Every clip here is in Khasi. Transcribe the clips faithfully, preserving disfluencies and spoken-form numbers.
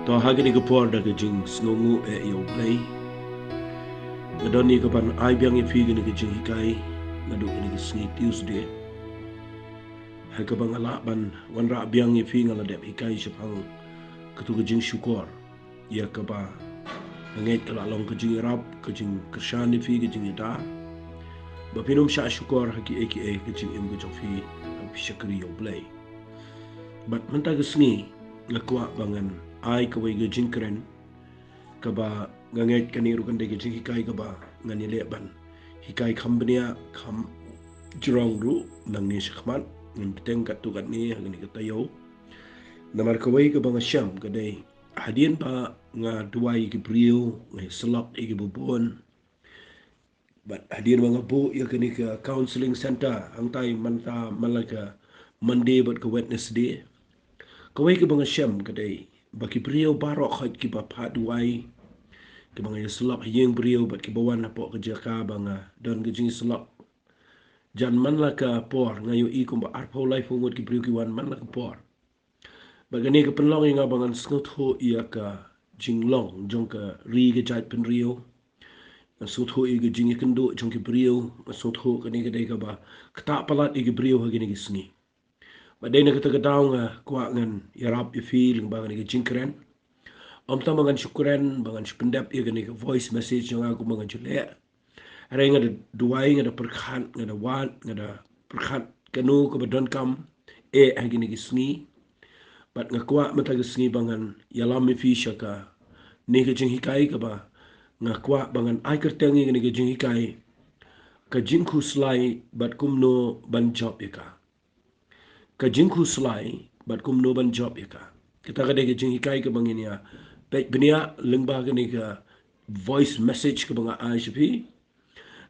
To ha kane ka por da ka jingsngewnguh eh ïa U Blei, nga don ïa ka ban ai biang ïa phi kane ka jinghikai naduh kane ka sngi Tuesday, ha kaba nga lah ban wanrah biang ïa phi. Nga la dep hikai shaphang katu ka jingshukor, ïa kaba nga ngeit ka la long ka jingïarap, ka jingkyrshan ïa phi, ka jingïada ba phin ym shah shukor ha kiei kiei ka jingim ka jong phi, ha phi shakri ïa U Blei. Bad mynta ka sngi nga kwah ba ngan ai kawei ka jingkren kaba nga ngeit kane ruh kan dei ka jinghikai kaba ngan ïaleh ban hikai kham bniah kham jrong ruh nangne shakhmat. Ngan bteng katto katne ha kane ka taïew. Namar kawei kaba nga shem ka dei, hadien ba nga duwai ïa ki briew, nga ïasyllok ïa kiba bun, bad hadien ba nga buh ïa kane ka counselling centre hangtai mynta man la ka Monday bad ka Wednesday, kawei kaba nga shem ka dei ba ki briew baroh khoit kiba phah duwai, kiba nga ïasyllok ha ïing briew bad kiba wan hapoh ka jaka ba nga don ka jingïasyllok, jan man la ka por, nga ïohi kumba arphew laiphew ngut ki briew ki wan man la ka por. Bad kane ka pynlong ïa nga ba ngan sngewthuh ïa ka jinglong jong ka ri ka jaitbynriew. Ngan sngewthuh ïa ka jingïakynduh jong ki briew. Ngan sngewthuh kane ka dei kaba ktah palat ïa ki briew ha kine ki sngi. Bad dei na kata ka daw nga kwah ngan ïarap ïa phi lyngba kane ka jingkren. Ym tang ba ngan shu kren, ba ngan shu pyndep ïa kane ka voice message jong nga kumba nga ju leh. Hynrei nga da duwai, nga da pyrkhat, nga da wad, nga da pyrkhat kano kaba donkam eh ha kine ki sngi. Bad nga kwah mynta ka sngi ba ngan ïalam ïa phi sha kane ka jinghikai kaba nga kwah ba ngan ai kyrteng ïa kane ka jinghikai, ka jingkhuslai bad kumno ban jop ïa ka. Ka jingkhuslai bad kumno ban jop ïa ka. Kata ka dei ka jinghikai kaba ngin ïa peit bniah lyngba kane ka voice message kaba nga ai sha phi.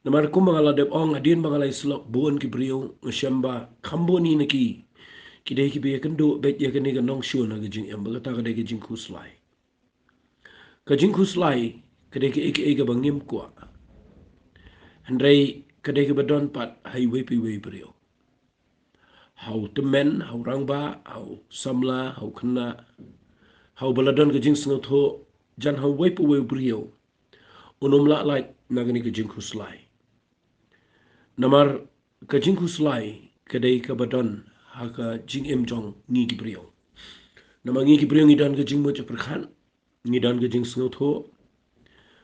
Namar kumba nga la dep ong, hadien ba nga la ïasyllok bun ki briew, nga shem ba kham bun hi na ki, ki dei kiba ïakynduh beit ïa kane ka nongshun ha ka jingim, ba kata ka dei ka jingkhuslai. Ka jingkhuslai ka dei kaei kaei kaba ngim kwah, hynrei ka dei kaba don pat ha iwei pa iwei i briew. Ha u tymmen, ha u rangbah, ha u samla, ha u khynnah, ha uba la don ka jingsngewthuh, jan ha uwei pa uwei u briew, un ym lah lait na kane ka jingkhuslai. Namar ka jingkhuslai ka dei kaba don ha ka jingim jong ngi ki briew. Namar ngi ki briew ngi don ka jingmut jingpyrkhat, ngi don ka jingsngewthuh,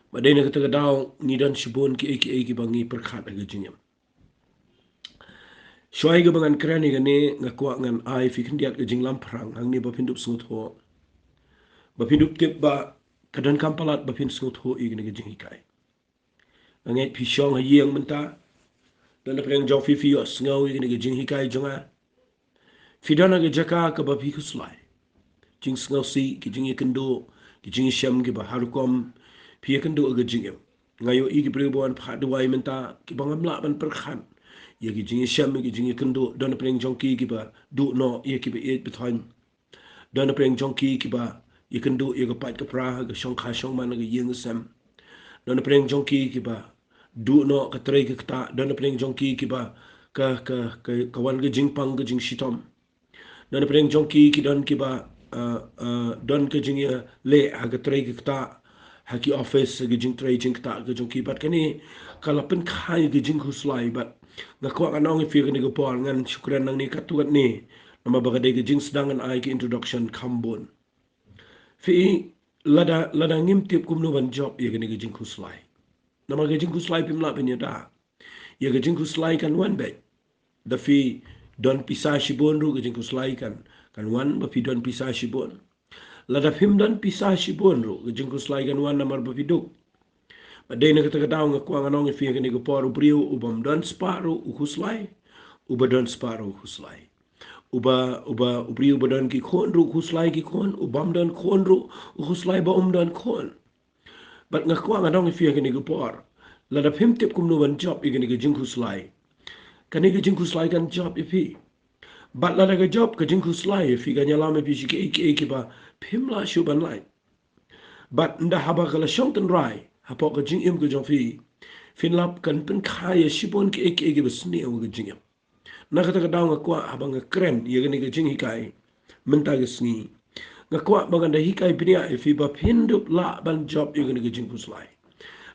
bad dei na kata ka daw ngi don shibun kiei kiei kiba ngi pyrkhat ha ka jingim. Shuwa ïa kaba ngan kren ïa kane, nga kwah ngan ai phi khyndiat ka jinglamphrang hangne ba phin dup sngewthuh, ba phin dup tip ba ka donkam palat ba phin sngewthuh ïa kane ka jinghikai. Nga ngeit phi shong ha ïing mynta, don napdeng jong phi phi ïohsngew ïa kane ka jinghikai jong nga. Phi don ha ka jaka kaba phi khuslai. Jingsngewsih, ki jingïakynduh, ki jingïashem kiba har rukom phi ïakynduh ha ka jingim. Nga ïohi ki briew ba wan phah duwai mynta kiba ngam lah ban pyrkhat ïa ki jingïashem, ki jingïakynduh. Don napdeng jong ki kiba duh noh ïa kiba ïeit ba thoiñ. Don napdeng jong ki kiba ïakynduh ïa ka pait ka pra ha ka shongkha shongman ha ka ïing ka sem. Don napdeng jong ki kiba duh noh ka trei ka ktah. Don napdeng jong ki kiba ka, ka, ka, ka wan ka jingpang ka jingshitom. Don napdeng jong ki ki don kiba, uh, uh, don ka jingïaleh ha ka trei ka ktah, ha ki office, ha ki jingtrei jingktah ka jong ki. Bad kane ka la pynkha ïa ka jingkhuslai, bad nga kwah ngan ong ïa phi kane ka por, ngan shu kren nangne katto katne, namar ba ka dei ka jingsdang ngan ai ka introduction kham bun. Phi, lada, lada ngim tip kumno ban jop ïa kane ka jingkhuslai. Namar ka jingkhuslai phim lah ban ïada. Ïa ka jingkhuslai kan wan beit. Da phi don pisa shibun ruh ka jingkhuslai kan, kan wan ba phi don pisa shibun. Lada phim don pisa shibun ruh ka jingkhuslai kan wan namar ba phi duk. Bad dei na kata ka daw nga kwah ngan ong ïa phi kane ka por, u briew u bym don spah ruh u khuslai, uba don spah ruh u khuslai. Uba, uba, u briew uba don ki khun ruh u khuslai ki khun, u bym don khun ruh u khuslai ba um don khun. Bad nga kwah ngan ong ïa phi kane ka por, lada phim tip kumno ban jop ïa kane ka jingkhuslai, kane ka jingkhuslai kan jop ïa phi. Bad lada ka jop ka jingkhuslai ïa phi, kan ïalam ïa phi sha kiei kiei kiba phim lah shuh ban lait. Bad ynda haba ka la shong tynrai hapoh ka jingim ka jong phi, phin lap kan pynkha ïa shibun kiei kiei kiba sniew ha ka jingim. Na kata ka daw nga kwah haba nga kren ïa kane ka jinghikai mynta ka sngi, Nga kwah ba ngan da hikai bniah ïa phi ba phin dup lah ban jop ïa kane ka jingkhuslai.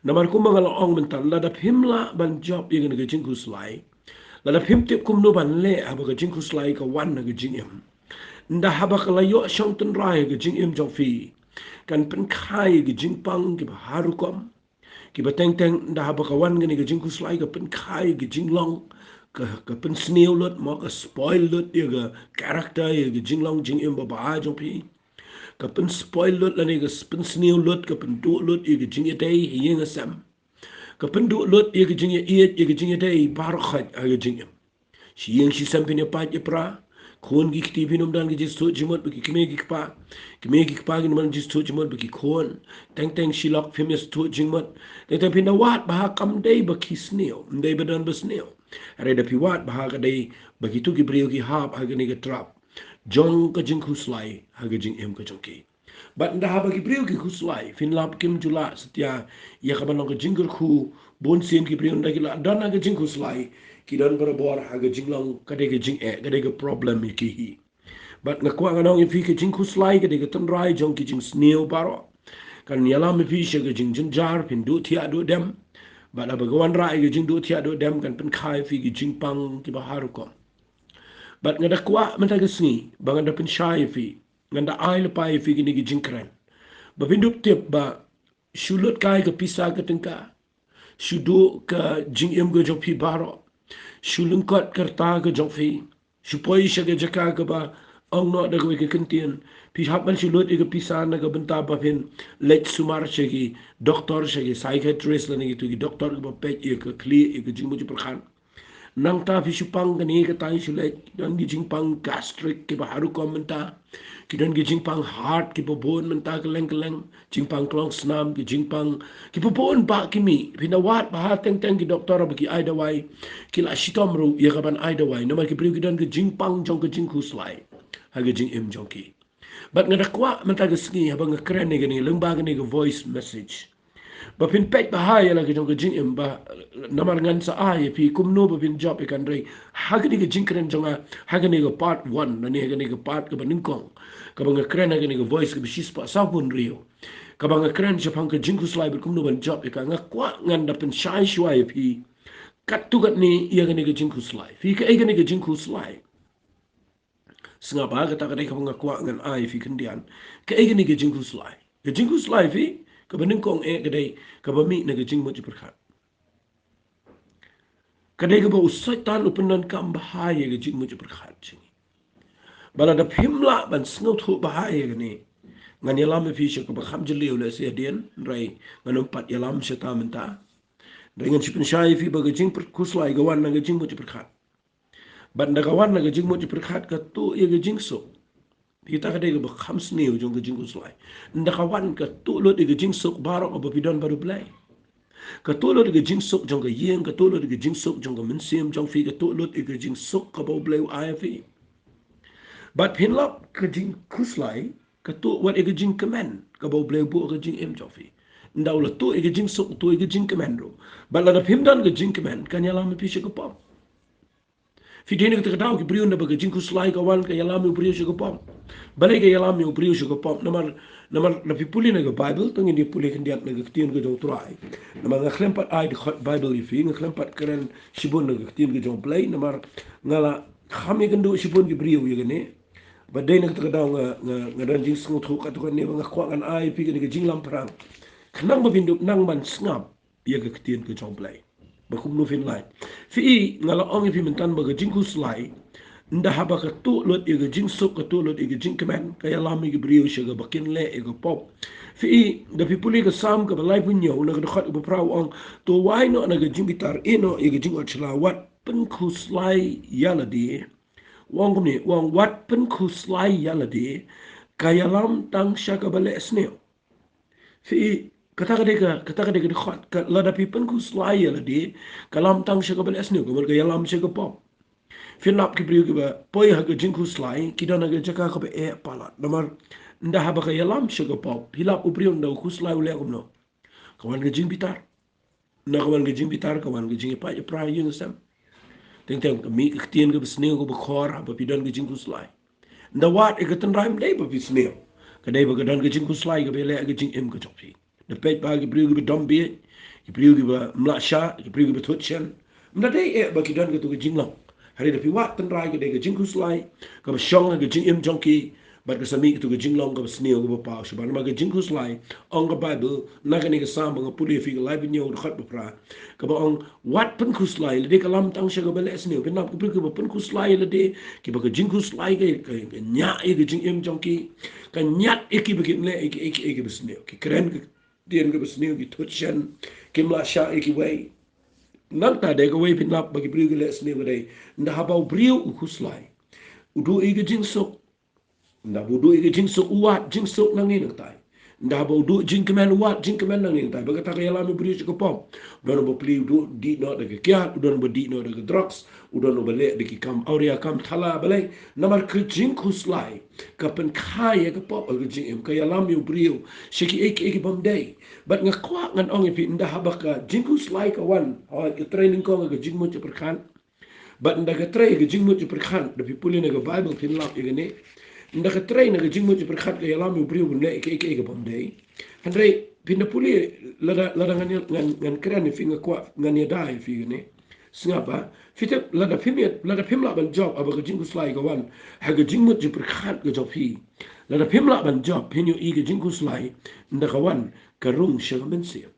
Namar kumba nga la ong mynta, lada phim lah ban jop ïa kane ka jingkhuslai, lada phim tip kumno ban leh haba ka jingkhuslai ka wan ha ka jingim, ynda haba ka la ïoh shong tynrai ha ka jingim jong phi, kan pynkha ïa ka jingpang kiba har rukom. Kiba teng teng ynda haba ka wan kane ka jingkhuslai ka pynkha ïa ka jinglong, ka, ka pynsniew lut mo, ka spoil lut ïa ka character, ïa ka jinglong jingim babha jong phi. Ka pynspoil lut lane ka pynsniew lut, ka pynduh lut ïa ka jingïadei ha ïing ha sem. Ka pynduh lut ïa ka jingïaieit, ïa ka jingïadei baroh khoit ha ka jingim. Shi ïing shi sem phin ïa pait ïa pra. Khun ki kti phin ym don ka jingsngewthuh jingmut bad ki kmie ki kpa. Kmie ki kpa kin ym don jingsngewthuh jingmut bad ki khun. Teng teng shi lok phim ïasngewthuh jingmut. Teng teng phin da wad bha, kam dei ba ki sniew, ym dei ba don ba sniew. Hynrei da phi wad bha ka dei ba kito ki briew ki hap ha kane ka trap jong ka jingkhuslai ha ka jingim ka jong ki. Bad ynda haba ki briew ki khuslai, phin lap kim ju lah satia ïa ka ban long ka jingkyrkhu. Bun sien ki briew ynda ki la don ha ka jingkhuslai, ki don barabor ha ka jinglong ka dei ka jingeh, ka dei ka problem ïa ki hi. Bad nga kwah ngan ong ïa phi, ka jingkhuslai ka dei ka tynrai jong ki jingsniew baroh. Kan ïalam ïa phi sha ka jingjynjar, phin duh thiah duh dem. Bad haba ka wanrah ïa ka jingduh thiah duh dem kan pynkha ïa phi ki jingpang kiba har rukom. Bad nga da kwah mynta ka sngi ba ngan da pynshai ïa phi, ngan da ai lypa ïa phi kine ki jingkren. Ba phin dup tip ba shu lut kai ka pisa ka tyngka, shu duh ka jingim ka jong phi baroh, shu lyngkot ka rta ka jong phi, shu poi sha ka jaka kaba ong noh da kawei ka kyntien, phi hap ban shu lut ïa ka pisa na ka bynta ba phin leit sumar sha ki doktor, sha ki psychiatrist lane kito ki doktor kiba peit ïa ka khlieh, ïa ka jingmut jingpyrkhat. Nangta phi shu pang kane katai shu leit, don ki jingpang gastric kiba har rukom mynta. Ki don ki jingpang heart kiba bun mynta kylleng kylleng. Jingpang klongsnam, ki jingpang kiba bun bah ki mih. Phin da wad bha, teng teng ki doktor ba ki ai dawai, ki la shitom ruh ïa ka ban ai dawai. Namar ki briew ki don ki jingpang jong ka jingkhuslai ha ka jingim jong ki. Bad nga da kwah mynta ka sngi haba nga kren ïa kane lyngba kane ka voice message, ba phin peit bha ïa la ka jong ka jingim ba, namar ngan sa ai ïa phi kumno ba phin jop ïa ka, hynrei ha kane ka jingkren jong nga ha kane ka part one lane ha kane ka part kaba nyngkong, kaba nga kren ha kane ka voice kaba shispah sawphew hynriew, kaba nga kren shaphang ka jingkhuslai bad kumno ban jop ïa ka, nga kwah ngan da pynshai shuwa ïa phi katto katne ïa kane ka jingkhuslai. Phi, kaei kane ka jingkhuslai? Sngap bha, kata ka dei kaba nga kwah ngan ai phi khyndiat. Kaei kane ka jingkhuslai? Ka jingkhuslai phi, kaba nyngkong eh ka dei kaba mih na ka jingmut jingpyrkhat. Ka dei kaba u Soitan u pyndonkam bha ïa ka jingmut jingpyrkhat jong ngi. Ba lada phim lah ban sngewthuh bha ïa kane, ngan ïalam ïa phi sha kaba kham jylliew lehse hadien, hynrei ngan ym pat ïalam shata mynta. Hynrei ngan shu pynshai ïa phi ba ka jingkhuslai ka wan na ka jingmut jingpyrkhat. Bad ynda ka wan na ka jingmut jingpyrkhat ka tuh ïa ka jingsuk. Phi, kata ka dei kaba kham sniew jong ka jingkhuslai. Ynda ka wan ka tuh lut ïa ka jingsuk baroh kaba phi don bad U Blei. Ka tuh lut ïa ka jingsuk jong ka ïing, ka tuh lut ïa ka jingsuk jong ka mynsiem jong phi, ka tuh lut ïa ka jingsuk kaba U Blei u ai ïa phi. Bad phin lap ka jingkhuslai ka tuh wat ïa ka jingkmen kaba U Blei u buh ha ka jingim jong phi. Ynda u la tuh ïa ka jingsuk, u tuh ïa ka jingkmen ruh. Bad lada phim don ka jingkmen kan ïalam ïa phi sha ka pop. Phi, dei na kata ka daw ki briew, naba ka jingkhuslai ka wan ka ïalam ïa u briew sha ka pop. Balei ka ïalam ïa u briew sha ka pop? Namar, namar lada phi pule na ka Baibl, to ngin ïa pule khyndiat na ka Ktien ka jong U Trai. Namar nga khlem pat ai dkhot Baibl ïa phi, nga khlem pat kren shibun na ka Ktien ka jong U Blei, namar nga la kham ïakynduh shibun ki briew ïa kane. Bad dei na kata ka daw nga, nga, nga don jingsngewthuh katto katne ba nga kwah ngan ai ïa phi kane ka jinglamphrang, khnang ba phin dup nang ban sngap ïa ka Ktien ka jong U Blei. Ba kumno phin lait. Phi, nga la ong ïa phi mynta ba ka jingkhuslai, ynda haba ka tuh lut ïa ka jingsuk, ka tuh lut ïa ka jingkmen, ka ïalam ïa ki briew sha kaba kin leh ïa ka pop. Phi, da phi pule ka Salm kaba laiphew hynñiew, na ka dkhot kaba phra u ong, to wai noh na ka jingbitar, ïeh noh ïa ka jingot shla, wat pynkhuslai ïa lade. U ong kumne, u ong wat pynkhuslai ïa lade, ka ïalam tang sha kaba leh sniew. Phi, kata ka dei ka, kata ka dei ka dkhot, ka, lada phi pynkhuslai ïa lade, ka lam tang sha kaba leh sniew, ka mut ka ïalam sha ka pop. Phin lap ki briew kiba poi ha ka jingkhuslai ki don ha ka jaka kaba eh palat. Namar ynda haba ka ïalam sha ka pop, phi lap u briew ynda u khuslai u leh kumno? Ka wan ka jingbitar. Ynda ka wan ka jingbitar, ka wan ka jingïapait ïapra ïing sem. Teng teng ka mih ka ktien kaba sniew kaba khor haba phi don ka jingkhuslai. Ynda wad ïa ka tynrai, ym dei ba phi sniew. Ka dei ba ka don ka jingkhuslai kaba ïaleh ka jingim ka jong phi. Da peit ba ki briew kiba dom bieit, ki briew kiba mlahshah, ki briew kiba thut shen, ym da dei eh ba ki don kato ka jinglong. Hynrei da phi wad tynrai ka dei ka jingkhuslai kaba shong ha ka jingim jong ki, bad ka sa mih kato ka jinglong kaba sniew kaba paw shuh. Namar ka jingkhuslai, ong ka Baibl, na kane ka Salm ba nga pule ïa phi, ka laiphew hynñiew, dkhot ba phra, kaba ong, wat pynkhuslai lade, ka lam tang sha kaba leh sniew. Phin nap, ki briew kiba pynkhuslai lade, kiba ka jingkhuslai ka, ka, ka ñiah ïa ka jingim jong ki, ka ñiad ïa ki ba kin leh ïa ki, ïa ki, ïa kiba sniew. Ki kren ka ktien kaba sniew, ki thut shen, kim lah shah ïa kiwei. Nangta de kawei phin nap ba ki briew ki leh sniew ka dei, ynda haba u briew u khuslai, u duh ïa ka jingsuk. Ynda ba u duh ïa ka jingsuk, u wad jingsuk nangne nangtai. Ynda ba u duh jingkmen, u wad jingkmen nangne nangtai. Bad kata ka ïalam ïa u briew sha ka pop. U don uba plie, u duh dih noh da ka kiad, u don uba dih noh da ka drugs, u don uba leh da ki kam awria, kam thala, balei? Namar ka jingkhuslai ka pynkha ïa ka pop ha ka jingim, ka ïalam ïa u briew sha kiei kiei ki bym dei. Bad nga kwah ngan ong ïa phi, ynda haba ka jingkhuslai ka wan, hooid, ka trei nyngkong ha ka jingmut jingpyrkhat. Bad ynda ka trei ka jingmut jingpyrkhat, da phi pule na ka Baibl phin lap ïa kane. Ynda ka trei na ka jingmut jingpyrkhat, ka ïalam ïa u briew ban leh kiei kiei ka bym dei. Hynrei phin da pule, lada, lada ngan, ngan, ngan kren ïa phi, nga kwah ngan ïada ïa phi kane. Sngap ba, phi tip, lada phim ïa, lada phim lah ban jop haba ka jingkhuslai ka wan ha ka jingmut jingpyrkhat ka jong phi, lada phim lah ban jop, phin ïohi ka jingkhuslai, ynda ka wan, ka rung sha ka mynsiem.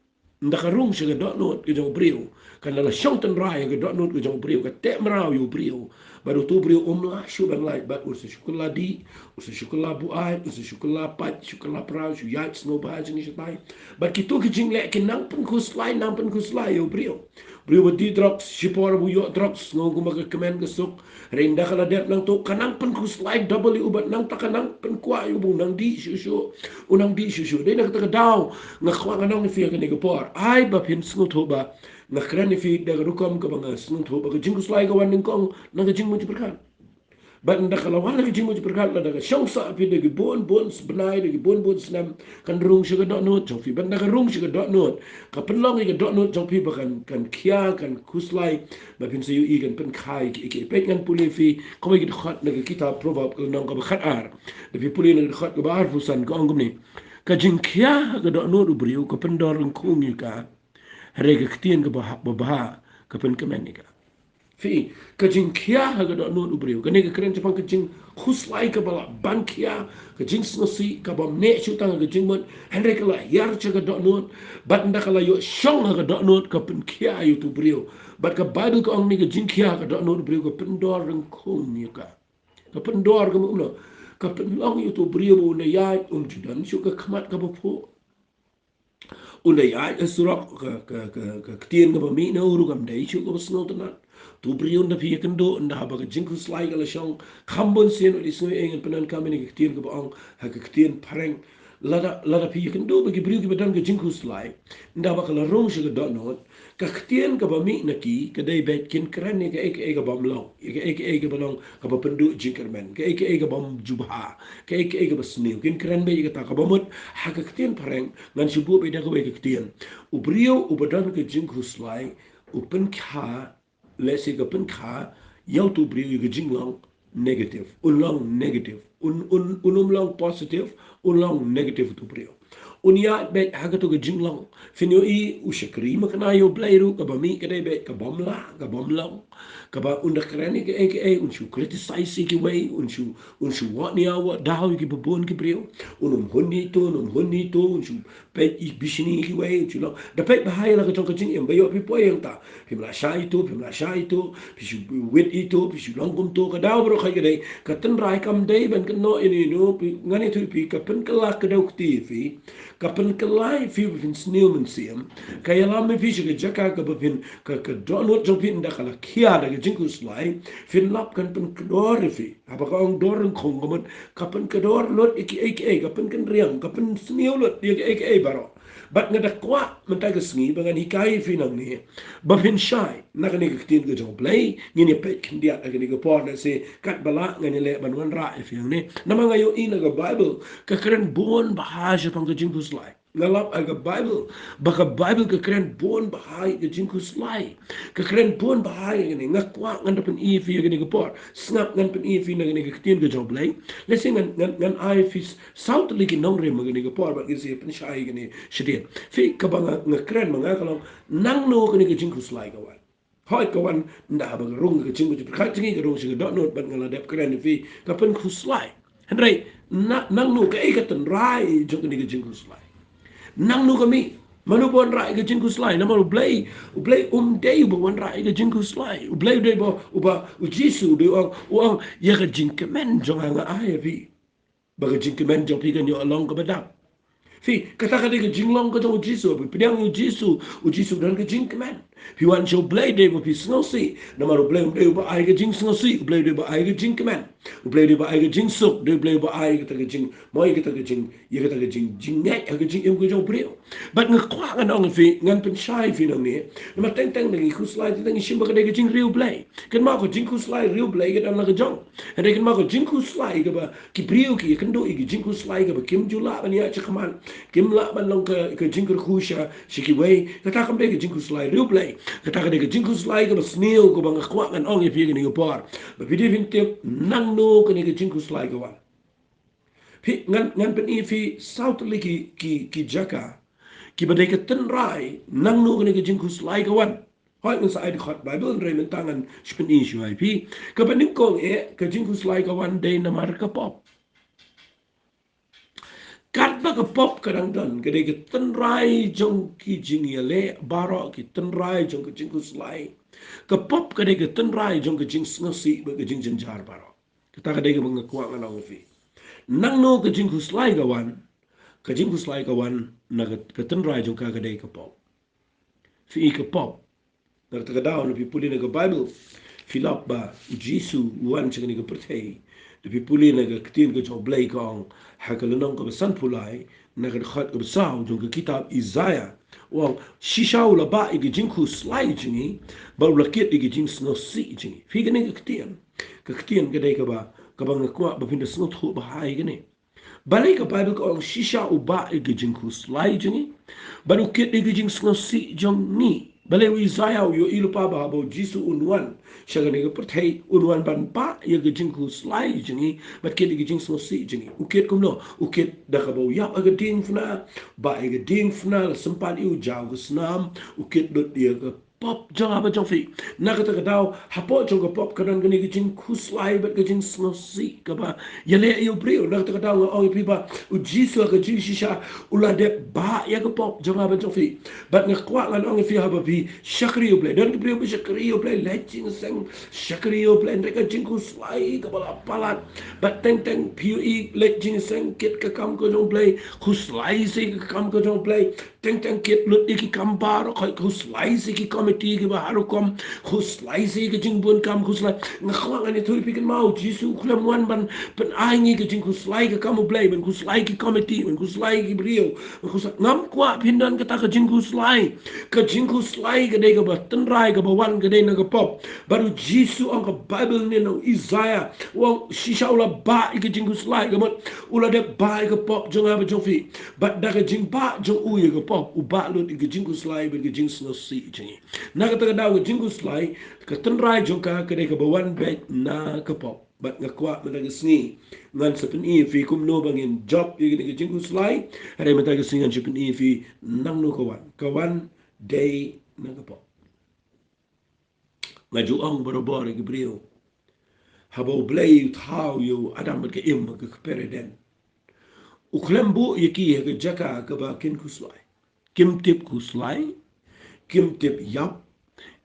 Ynda ka rung sha ka dohnud ka jong u briew, kan da la shong tynrai ha ka dohnud ka jong u briew, ka teh mraw ïa u briew. Bad uto u briew um lah shuh ban lait, bad un sa shu kylla dih, un sa shu kylla buaid, un sa shu kylla pait, shu kylla praw, shu ïaid sngewbha jong ngi shatai. Bad kito ki jingleh ki nang pynkhuslai, nang pynkhuslai ïa u briew. Briew ba dih drugs, shipor ba u ïoh drugs, sngew kumba ka kmen ka suk. Hynrei ynda ka la dep nangto, ka nang pynkhuslai double ïa u, bad nangta ka nang pynkwah ïa u ba un nang dih shuh shuh. Un nang dih shuh shuh. Dei na kata ka daw nga kwah ngan ong ïa phi ha kane ka por, ai ba phin sngewthuh ba nga kren ïa phi da ka rukom kaba nga sngewthuh ba ka jingkhuslai ka wan nyngkong na ka jingmut jingpyrkhat. Bad ynda ka la wan na ka jingmut jingpyrkhat, lada ka shong sah ïa phi da ki bun bun bnai, da ki bun bun snem, kan rung sha ka dohnud jong phi. Bad ynda ka rung sha ka dohnud, ka pynlong ïa ka dohnud jong phi ba kan, kan khia, kan khuslai, ba phin sa ïohi kan pynkha ïa kiei kiei. Peit ngan pule ïa phi kawei ka dkhot na ka kitab Proverb, ka lynnong kaba khatar. Da phi pule na ka dkhot kaba arphew san, ka ong kumne: Ka jingkhia ha ka dohnud u briew ka pyndor ryngkhung ïa ka, hynrei ka ktien kaba ha, babha ka pynkmen ïa ka. Phi, ka jingkhia ha ka dohnud u briew, kane ka kren shaphang ka jingkhuslai kaba lah ban khia, ka jingsngewsih kabym neh shuh tang ha ka jingmut, hynrei ka la hiar sha ka dohnud. Bad ynda ka la ïoh shong ha ka dohnud, ka pynkhia ïa uto u briew. Bad ka Baibl ka ong ne, ka jingkhia ha ka dohnud u briew ka pyndor ryngkhung ïa ka. Ka pyndor ka mut kumno? Ka pynlong ïa uto u briew ba un da ïaid, um ju don shuh ka khmat kaba phuh. Un da ïaid ha surok, ka, ka, ka, ka ktien kaba mih na u ruh kam dei shuh kaba sngewtynnat. Uto u briew, ynda phi ïakynduh, ynda haba ka jingkhuslai ka la shong, kham bun sien u dei sngew ïa ngan pyndonkam ïa ka ktien kaba ong ha ka ktien phareng. Lada, lada phi ïakynduh ba ki briew kiba don ka jingkhuslai, ynda ba ka la rung sha ka dohnud, ka ktien kaba mih na ki ka dei beit kin kren ïa kaei kaei ka bym long, ïa kaei kaei kaba long kaba pynduh jingkyrmen, kaei kaei ka bym ju bha, kaei kaei kaba sniew, kin kren beit ïa kata. Kaba mut ha ka ktien phareng, ngan shu buh beit da kawei ka ktien. U briew uba don ka jingkhuslai u pynkha, lehse ka pynkha ïa uto u briew ïa ka jinglong negative. Un long negative. Un, un, un ym long positive, un long negative uto u briew. Un ïaid beit ha kato ka jinglong. Phin ïohi u shakri makna ïa U Blei ruh, kaba mih ka dei beit ka bym lah, ka bym long. Kaba un da kren ïa kaei kaei, un shu criticize ïa kiwei, un shu, un shu wad nia wad daw ïa kiba bun ki briew. Un ym hun ïa ito, un ym hun ïa ito, un shu peit ïa bishni ïa kiwei, un shu long. Da peit bha ïa la ka jong ka jingim, ba ïoh phi poi hangta. Phim lah shah ito, phim lah shah ito, phi shu wit ito, phi shu long kumto. Ka daw baroh ka dei, ka tynrai kam dei ban kynnoh ïano ïano, phi, ngan ïathuh ïa phi, ka pynkylla kdew kti ïa phi, ka pynkylla ïa phi ba phin sniew mynsiem, ka ïalam ïa phi sha ka jaka kaba phin, ka, ka dohnud jong phi ynda ka la khia da ka jingkhuslai, phin lap kan pynkdor ïa phi. Haba ka ong dor ryngkhung ka mut, ka pynkdor lut ïa kiei kiei, ka pynkynriang, ka pynsniew lut ïa kiei kiei baroh. Bad nga da kwah mynta ka sngi ba ngan hikai ïa phi nangne ba phin shai na kane ka ktien ka jong U Blei. Ngin ïa peit khyndiat ha kane ka por, lehse katba lah ngan ïaleh ban wanrah ïa phi hangne. Namar nga ïohi na ka Baibl ka kren bun bha shaphang ka jingkhuslai. Nga lap ïa ka Bible, ba ka Bible ka kren bun bha ïa ka jingkhuslai. Ka kren bun bha ïa kane, nga kwah ngan da pyni ïa phi ïa kane ka por. Sngap, ngan pyni ïa phi na kane ka ktien ka jong U Blei. Lehse ngan, ngan, ngan ai phi saw tylli ki nongrim ha kane ka por, bad ngin sa pynshai ïa kane shadien. Phi, kaba nga, nga kren ma nga ka long, nangno kane ka jingkhuslai ka wan. Hooid, ka wan da haba ka rung ka jingmut jingpyrkhat jong ngi, ka rung sha ka dohnud, bad nga la dep kren ïa phi ka pynkhuslai. Hynrei, na, nangno, kaei ka tynrai jong kane ka jingkhuslai? Nangno ka mih? Mano ba wanrah ïa ka jingkhuslai? Namar U Blei, U Blei um dei uba wanrah ïa ka jingkhuslai. U Blei u dei uba, uba, U Jisu u dei u ong, u ong, ïa ka jingkmen jong nga nga ai ïa phi, ba ka jingkmen jong phi kan ïoh long kaba dap. Phi, kata ka dei ka jinglong ka jong U Jisu. Phi pdiang ïa U Jisu, U Jisu u don ka jingkmen. Phi wan sha U Blei dei ba phi sngewsih. Namar U Blei um dei uba ai ka jingsngewsih, U Blei u dei uba ai ka jingkmen. U Blei u dei uba ai ka jingsuk, dei U Blei uba ai kata ka jingmoi, kata ka jing, ïa kata ka jing, jingngeit ha ka jingim ka jong u briew. Bad nga kwah ngan ong ïa phi, ngan pynshai ïa phi nangne. Namar teng teng ngi khuslai, teng teng ngi shim ba ka dei ka jingriewblei. Kynmaw, ka jingkhuslai riewblei ka don la ka jong. Hynrei kynmaw, ka jingkhuslai kaba ki briew ki ïakynduh ïa ka jingkhuslai kaba kim ju lah ban ïaid shakhmat, kim lah ban long ka, ka jingkyrkhu sha, sha kiwei, kata kam dei ka jingkhuslai riewblei. Kata ka dei ka jingkhuslai kaba sniew, kaba nga kwah ngan ong ïa phi ha kane ka por. Ba phi dei ban tip nangno kane ka jingkhuslai ka wan. Phi, ngan, ngan pyni ïa phi saw tylli ki, ki, ki jaka kiba dei ka tynrai nangno kane ka jingkhuslai ka wan. Hooid, ngan sa ai dkhot Bible, hynrei mynta ngan sa pyni shuwa ïa phi. Kaba nyngkong eh, ka jingkhuslai ka wan dei namar ka pop. Katba ka pop ka dang don, ka dei ka tynrai jong ki jingïaleh baroh, ki tynrai jong ka jingkhuslai. Ka pop ka dei ka tynrai jong ka jingsngewsih bad ka jingjynjar baroh. Kata ka dei kaba nga kwah ngan ong ïa phi. Nangno ka jingkhuslai ka wan? Ka jingkhuslai ka wan na ka, ka tynrai jong ka ka dei ka pop. Phi, ka pop. Na kata ka daw, na phi pule na ka Bible, phi lap ba U Jisu u wan sha kane ka pyrthei. Na phi pule na ka ktien ka jong U Blei ka ong, ha ka lynnong kaba sanphew lai, na ka dkhot kaba saw jong ka kitab Isaiah, u ong, shisha u la bah ïa ka jingkhuslai jong ngi, bad u la kit ïa ka jingsngewsih jong ngi. Phi, kane ka ktien, ka ktien ka dei kaba, kaba nga kwah ba phin da sngewthuh bha ïa kane. Balei ka Bible ka ong shisha u bah ïa ka jingkhuslai jong ngi, bad u kit ïa ka jingsngewsih jong ngi? Balei u Isaiah u ïohi lypa ba haba U Jisu un wan sha kane ka pyrthei, un wan ban bah ïa ka jingkhuslai jong ngi bad kit ïa ka jingsngewsih jong ngi? U kit kumno? U kit da kaba u ïap ha ka diengphna, bah ïa ka diengphna, la sympat ïa u, jaw ka snam, u kit lut ïa ka pop jong nga bad jong phi. Na kata ka daw, hapoh jong ka pop ka don kane ka jingkhuslai bad ka jingsngewsih kaba ïaleh ïa u briew. Na kata ka daw nga ong ïa phi ba U Jisu ha ka jingshisha u la dep bah ïa ka pop jong nga bad jong phi. Bad nga kwah ngan ong ïa phi, haba phi shakri ïa U Blei, don ki briew ba shakri ïa U Blei, leit jingïaseng, shakri ïa U Blei, hynrei ka jingkhuslai kaba la palat. Bad teng teng phi ïohi, leit jingïaseng, kit ka kam ka jong U Blei, khuslai sa ïa ka kam ka jong U Blei. Teng teng kit lut ïa ki kam baroh, khuslai sa ïa ki komiti kiba ha rukom, khuslai sa ïa ka jingbun kam, khuslai. Nga kwah ngan ïathuh ïa phi, kynmaw, U Jisu u khlem wan ban pyn-ai ngi ka jingkhuslai ka kam U Blei, ban khuslai ki komiti, ban khuslai ki briew, ban khuslai. Ngam kwah phin don kata ka jingkhuslai. Ka jingkhuslai ka dei kaba tynrai, kaba wan ka dei na ka pop. Bad U Jisu, ong ka Bible ne na u Isaiah, u ong shisha u la bah ïa ka jingkhuslai, ka mut u la dep bah ïa ka pop jong nga bad jong phi. Bad da ka jingbah jong u ïa ka pop, u bah lut ïa ka jingkhuslai bad ka jingsngewsih jong ngi. Na kata ka daw, ka jingkhuslai, ka tynrai jong ka ka dei kaba wan beit na ka pop. Bad nga kwah mynta ka sngi ngan sa pyni ïa phi kumno ba ngin jop ïa kane ka jingkhuslai. Hynrei mynta ka sngi ngan sa pyni ïa phi nangno ka wan. Ka wan dei na ka pop. Nga ju ong barabor ïa ki briew, haba U Blei u thaw ïa u Adam bad ka Im ha ka kper Eden, u khlem buh ïa ki ha ka jaka kaba kin khuslai. Kim tip khuslai, kim tip ïap,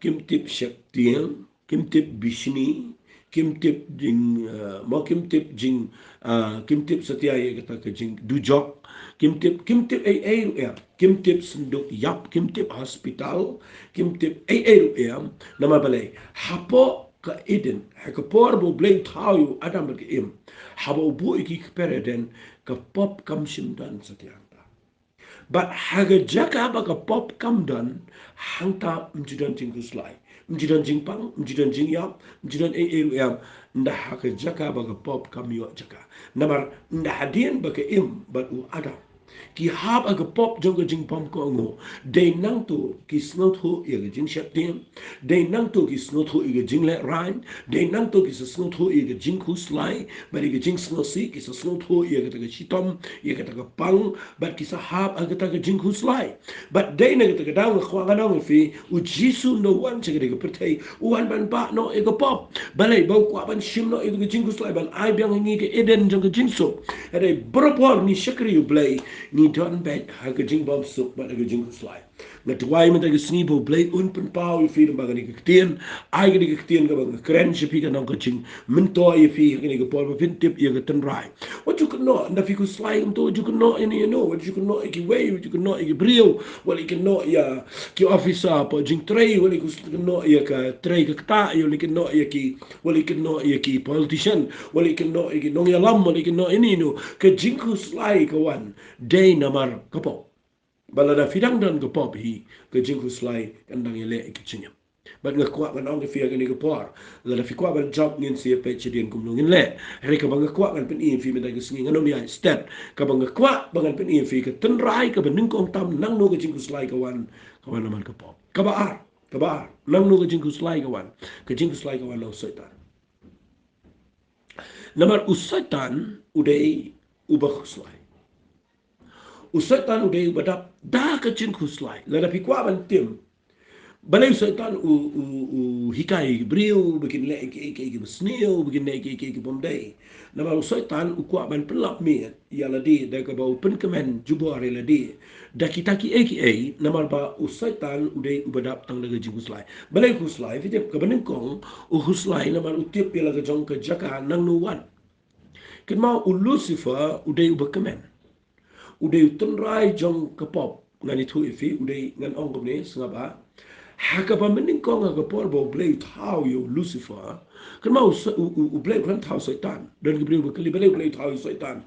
kim tip sheptieng, kim tip bishni, kim tip jing, eh, mo kim tip jing, eh, kim tip satia ïa kata ka jingdujok, kim tip, kim tip ei ei ruh em. Kim tip synduk ïap, kim tip hospital, kim tip ei ei ruh em. Namar balei? Hapoh ka Eden, ha ka por ba U Blei u thaw ïa u Adam bad ka Im, haba u buh ïa ki ha ka kper Eden, ka pop kam shym don satia hangta. Bad ha ka jaka ba ka pop kam don, hangta ym ju don jingkhuslai, ym ju don jingpang, ym ju don jingïap, ym ju don ei ei ruh em. Ynda ha ka jaka ba ka pop kam ïoh jaka. Namar ynda hadien ba ka Im bad u Adam ki hap ha ka pop jong ka jingbymkohnguh. Dei nangta ki sngewthuh ïa ka jingsheptieng, dei nangta ki sngewthuh ïa ka jinglehrain, dei nangta ki sngewthuh ïa ka jingkhuslai bad ïa ka jingsngewsih, ki sngewthuh ïa kata ka shitom, ïa kata ka pang, bad ki sa hap ha kata ka jingkhuslai. Bad dei na kata ka daw nga kwah ngan ong ïa phi, U Jisu u wan sha kane ka pyrthei, u wan ban bah noh ïa ka pop. Balei? Ba u kwah ban shim noh ïa ka jingkhuslai, ban ai biang ha ngi ka Eden jong ka jingsuk. Hynrei barabor ngi shakri U Blei, ngi don beit ha ka jingbymsuk bad ha ka jingkhuslai. Nga duwai mynta ka sngi ba U Blei un pynpaw ïa phi lyngba kane ka ktien, ai kane ka ktien kaba nga kren sha phi kan long ka jingmyntoi ïa phi ha kane ka por ba phin tip ïa ka tynrai. Wat ju kynnoh, ynda phi khuslai kumta, wat ju kynnoh ïano ïano, wat ju kynnoh ïa kiwei, wat ju kynnoh ïa ki briew, wat ju kynnoh ïa ki officer hapoh jingtrei, wat ju kynnoh ïa ka trei ka ktah, wat ju kynnoh ïa ki, wat ju kynnoh ïa ki politician, wat ju kynnoh ïa ki nongïalam, wat ju kynnoh ïano ïano. Ka jingkhuslai ka wan dei namar ka pop. Bad lada phi dang don ka pop hi, ka jingkhuslai kan dang ïaleh ïa ki jingim. Bad nga kwah ngan ong ïa phi ha kane ka por, lada phi kwah ban jop, ngin sa ïa peit shadien kumno ngin leh. Hynrei kaba nga kwah ngan pyni ïa phi mynta ka sngi, ngan ym ïaid stet. Kaba nga kwah ba ngan pyni ïa phi, ka tynrai kaba nyngkong tam nangno ka jingkhuslai ka wan, ka wan namar ka pop. Kaba ar, kaba ar, nangno ka jingkhuslai ka wan? Ka jingkhuslai ka wan na u Soitan. Namar u Soitan u dei uba khuslai. U Soitan u dei uba dap da ka jingkhuslai. Lada phi kwah ban tim, balei u Soitan u, u, u hikai ïa ki briew ba kin leh ïa kiei kiei kiba sniew, ba kin leh ïa kiei kiei ki bym dei? Namar u Soitan u kwah ban pynlap miet ïa lade da kaba u pynkmen jubor ïa lade da kita kiei kiei, namar ba u Soitan u dei uba dap tang da ka jingkhuslai. Balei u khuslai? Phi tip, kaba nyngkong u khuslai namar u tip ïa la ka jong ka jaka nangno u wan. Kynmaw, u Lucifer u dei uba kmen. U dei u tynrai jong ka pop. Ngan ïathuh ïa phi, u dei, ngan ong kumne, sngap bha. Ha kaba mynnyngkong ha ka por ba U Blei u thaw ïa u Lucifer. Kynmaw, u, u, u, U Blei u khlem thaw Soitan. Don ki briew ba kylli, balei U Blei u thaw ïa u Soitan?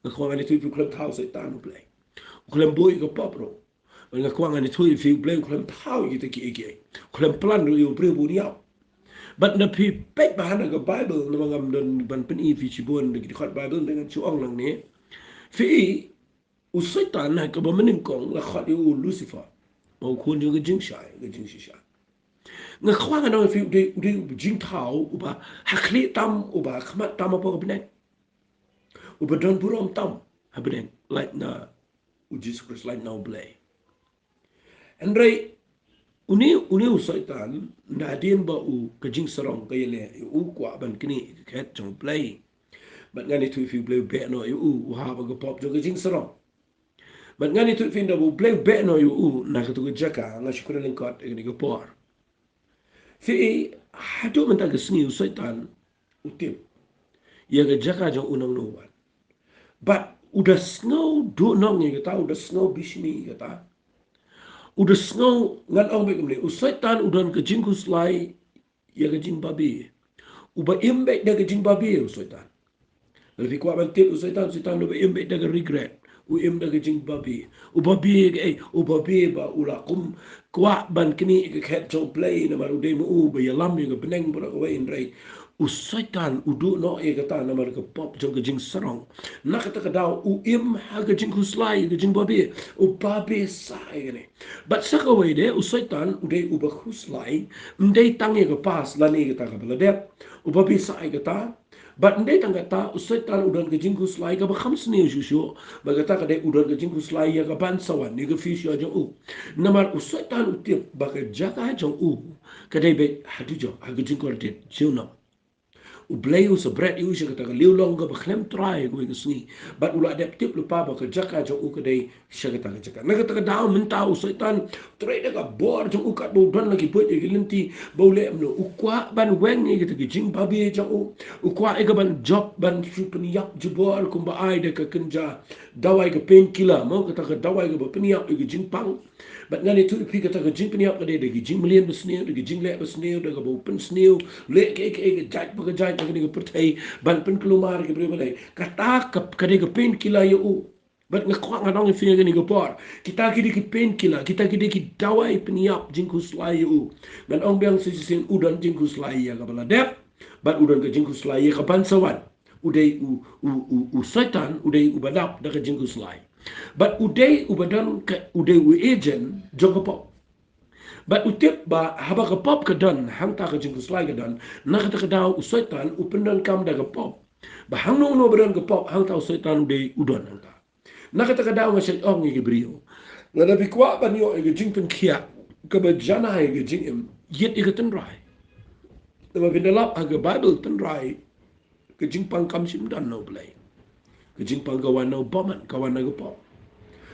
Nga kwah ngan ïathuh ïa phi, u khlem thaw Soitan U Blei. U khlem buh ïa ka pop ruh. Bad nga kwah ngan ïathuh ïa phi, U Blei u khlem thaw ïa kita kiei kiei. U khlem plan ruh ïa u briew ba un ïap. Bad lada phi peit bha na ka Baibl, namar ngam don ban pyni ïa phi shibun da ki dkhot Baibl, te ngan shu ong nangne. Phi i, u Soitan ha kaba mynnyngkong la khot ïa u Lucifer, ba u khun jong ka jingshai, ka jingshisha. Nga kwah ngan ong ïa phi, u dei, u dei u jingthaw uba ha khlieh tam, uba ha khmat tam hapoh ka bneng. Uba don burom tam ha bneng, lait na u Jisu Khrist, lait na U Blei. Hynrei une, une u Soitan, hadien ba u, ka jingsarong ka ïaleh ïa u, u kwah ban knieh ïa ka khet jong U Blei. Bad ngan ïathuh ïa phi, U Blei u beh noh ïa u, u hap ha ka pop jong ka jingsarong. Bad ngan ïathuh ïa phi, ynda ba U Blei u beh noh ïa u na katu ka jaka, nga shu kren lyngkot ïa kane ka por. Phi i, haduh mynta ka sngi u Soitan u tip ïa ka jaka jong u nangno u wan. Bad u da sngew duhnong ïa kata, u da sngew bishni ïa kata. U da sngew, ngan ong beit kumne, u Soitan u don ka jingkhuslai ïa ka jingbabe. Uba im beit da ka jingbabe u Soitan. Lada phi kwah ban tip u Soitan, u Soitan uba im beit da ka regret. U im da ka jingbabe. U babe kaei? U babe ba u la kum kwah ban knieh ïa ka khet jong U Blei, namar u dei ma u ba ïalam ïa ka bneng baroh kawei, hynrei u Soitan u duh noh ïa kata namar ka pop jong ka jingsarong. Na kata ka daw u im ha ka jingkhuslai, ka jingbabe, u babe sah ïa kane. Bad sa kawei de, u Soitan u dei uba khuslai, ym dei tang ïa ka past lane ïa kata kaba la dep. U babe sah ïa kata. Bad ym dei tang kata, u Soitan u don ka jingkhuslai kaba kham sniew shuh shuh. Bad kata ka dei u don ka jingkhuslai ïa ka ban sa wan, ïa ka future jong u. Namar u Soitan u tip ba ka jaka jong u ka dei beit ha dujok, ha ka jingkordit junom. U Blei u sa bret ïa u sha kata ka liang long kaba khlem trai kawei ka sngi. Bad u la dep tip lypa ba ka jaka jong u ka dei sha kata ka jaka. Na kata ka daw mynta u Soitan trei da ka bor jong u katba u don la ki buit ïa ki lynti ba u leh kumno. U kwah ban weng ïa kata ka jingbabe jong u. U kwah ïa ka ban jop, ban shu pynïap jubor kumba ai da ka kynja dawai, ka painkiller, mo, kata ka dawai kaba pynïap ïa ka jingpang. Bad ngan ïathuh ïa phi, kata ka jingpynïap ka dei da ki jingmlien basniew, da ki jingleh basniew, da kaba u pynsniew leh kaei kaei, ka jait pa ka jait ha kane ka pyrthei ban pynkulmar ïa ki briew. Balei? Kata ka, ka dei ka painkiller ïa u. Bad nga kwah ngan ong ïa phi ha kane ka por, kita ki dei ki painkiller, kita ki dei ki dawai pynïap jingkhuslai ïa u. Ngan ong biang sa shisien, u don jingkhuslai ïa kaba la dep, bad u don ka jingkhuslai ïa ka ban sa wan. U dei u, u, u, u Soitan u dei uba dap da ka jingkhuslai. Bad u dei uba don ka, u dei u agent jong ka pop. Bad u tip ba haba ka pop ka don, hangta ka jingkhuslai ka don, na kata ka daw u Soitan u pyndonkam da ka pop. Ba hangno hangno ba don ka pop, hangta u Soitan u dei u don hangta. Na kata ka daw nga shait ong ïa ki briew, lada phi kwah ban ïoh ïa ka jingpynkhiah kaba janai ïa ka jingim, ïit ïa ka tynrai. Namar phin da lap ha ka Baibl, tynrai, ka jingpang kam shym don na U Blei. Ka jingpang ka wan na u bymman, ka wan na ka pop.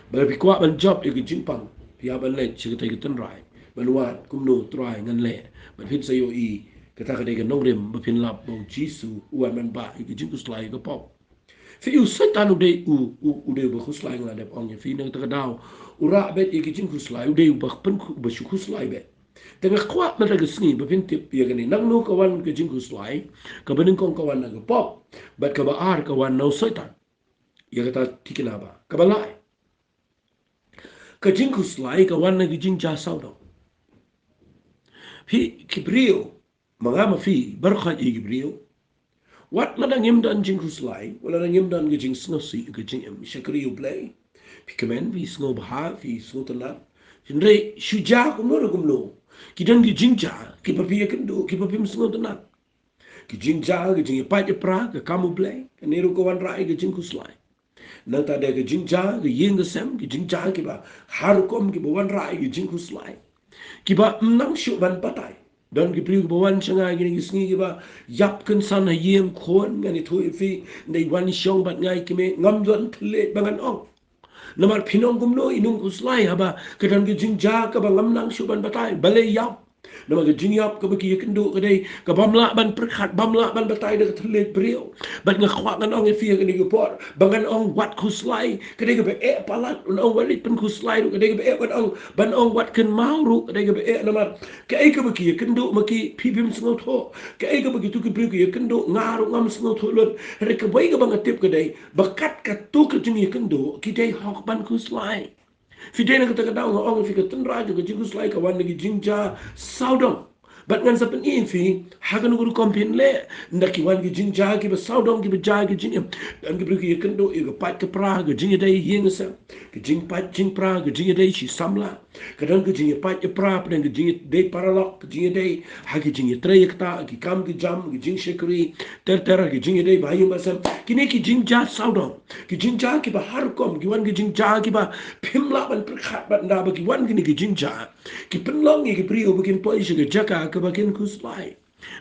Bad lada phi kwah ban jop ïa ka jingpang, phi hap ban leit sha katei ka tynrai, ban wad kumno, Trai, ngan leh. Bad phin sa ïohi, kata ka dei ka nongrim ba phin lap ba U Jisu u wan ban bah ïa ka jingkhuslai ïa ka pop. Phi, u Soitan u dei u, u, u dei uba khuslai, nga la dep ong ïa phi na kata ka daw. U rah beit ïa ka jingkhuslai, u dei uba pyn, uba shu khuslai beit. Te nga kwah mynta ka sngi ba phin tip ïa kane, nangno ka wan ka jingkhuslai, kaba nyngkong ka wan na ka pop, bad kaba ar ka wan na u Soitan. Ïa kata thikna ba kaba lai, ka jingkhuslai ka wan na ka jingjia sawdong. Phi, ki briew, ma nga ma phi, baroh ïa ki briew, wat lada ngim don jingkhuslai, wat lada ngim don ka jingsngewsih, ka jingim shakri U Blei, phi kmen, phi sngewbha, phi sngewtynnat, hynrei shu jia kumno re kumno, ki don ki jingjia kiba phi ïakynduh, kiba phim sngewtynnat. Ki jingjia ka jingïapait ïapra ka kam U Blei, kane ruh ka wanrah ïa ka jingkhuslai. Nangta de ka jingjia ka ïing ka sem, ki jingjia kiba har rukom kiba wanrah ïa ka jingkhuslai, kiba ym nang shuh ban batai. Don ki briew kiba wan sha nga kine ki sngi kiba ïap kynsan ha ïing, khun, ngan ïathuh ïa phi, ynda i wan i shong bad nga i kmie, ngam don thylliej ba ngan ong. Namar phin ong kumno i nongkhuslai haba ka don ka jingjia kaba ngam nang shuh ban batai, balei ïap? Namar ka jingïap kaba ki ïakynduh ka dei ka bym lah ban pyrkhat, bym lah ban batai da ka thylliej briew. Bad nga kwah ngan ong ïa phi ha kane ka por ba ngan ong wat khuslai ka dei kaba eh palat, ngan ong wat leit pynkhuslai ruh ka dei kaba eh, ngan ong, ban ong wat kynmaw ruh ka dei kaba eh. Namar kaei kaba ki ïakynduh ma ki, phi phim sngewthuh. Kaei kaba kitu ki briew ki ïakynduh, nga ruh ngam sngewthuh lut. Hynrei kawei kaba nga tip ka dei ba kat katu ka jingïakynduh ki dei hok ban khuslai. Phi, dei na kata ka daw nga ong ïa phi, ka tynrai jong ka jingkhuslai ka wan na ki jingjia sawdong. Bad ngan sa pyni ïa phi ha kano ka rukom phin leh ynda ki wan ki jingjia kiba sawdong kiba jia ïa ka jingim. Don ki briew ki ïakynduh ïa ka pait ka pra, ka jingïadei ïing sem, ka jingpait jingpra, ka jingïadei shi samla. Ka don ka jingïapait ïapra, pdeng ka jingïadei paralok, ka jingïadei ha ki jingïatrei ïa kata, ki kam ki jam, ki jingshakri, ter ter ha ki jingïadei ba ha ïing ba sem. Kine ki jingjia sawdong, ki jingjia kiba har rukom, ki wan ki jingjia kiba phim lah ban pyrkhat bad ynda ba ki wan kine ki jingjia, ki pynlong ïa ki briew ba kin poi sha ka jaka kaba kin khuslai.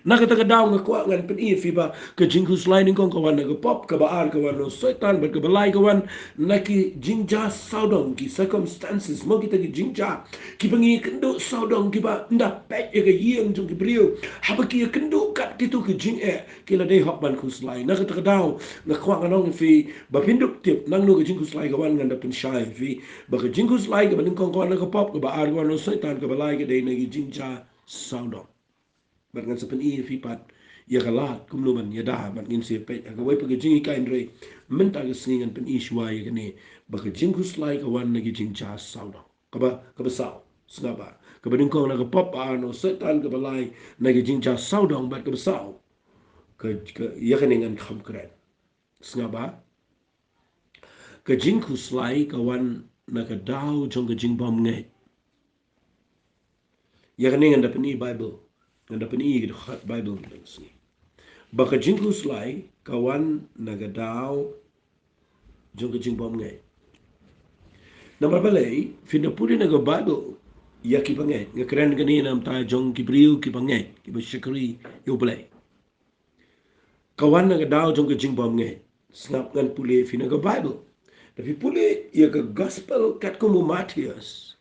Na kata ka daw nga kwah ngan pyni ïa phi ba ka jingkhuslai nyngkong ka wan na ka pop, kaba ar ka wan na u Soitan, bad kaba lai ka wan na ki jingjia sawdong, ki circumstances, mo, kita ki jingjia kiba ngi ïakynduh sawdong, kiba ynda peit ïa ka ïing jong ki briew, haba ki ïakynduh kat kitu ki jingeh, ki la dei hok ban khuslai. Na kata ka daw nga kwah ngan ong ïa phi ba phin dup tip nangno ka jingkhuslai ka wan, ngan da pynshai ïa phi ba ka jingkhuslai kaba nyngkong ka wan na ka pop, kaba ar ka wan na u Soitan, kaba lai ka dei na ki jingjia sawdong. Bad ngan sa pyni ïa phi pat ïa ka lad kumno ban ïada, bad ngin sa peit ha kawei pat ka jinghikai, hynrei mynta ka sngi ngan pyni shuwa ïa kane ba ka jingkhuslai ka wan na ki jingjia sawdong. Kaba, kaba saw, sngap ba, kaba nyngkong na ka pop, ba ar na u Soitan, kaba lai na ki jingjia sawdong, bad kaba saw, ka, ka, ïa kane ngan kham kren. Sngap ba, ka jingkhuslai ka wan na ka daw jong ka jingbymngeit. Ïa kane ngan da pyni Baibl, ngan da pyni ïa ki dkhot Baibl mynta ka sngi ba ka jingkhuslai ka wan na ka daw jong ka jingbymngeit. Namar balei? Phin da pule na ka Baibl ïa ki bangeit. Nga kren kane na bynta jong ki briew ki bangeit, kiba shakri ïa U Blei. Ka wan na ka daw jong ka jingbymngeit. Sngap, ngan pule ïa phi na ka Baibl. Da phi pule ïa ka Gospel katkum u Mathaios,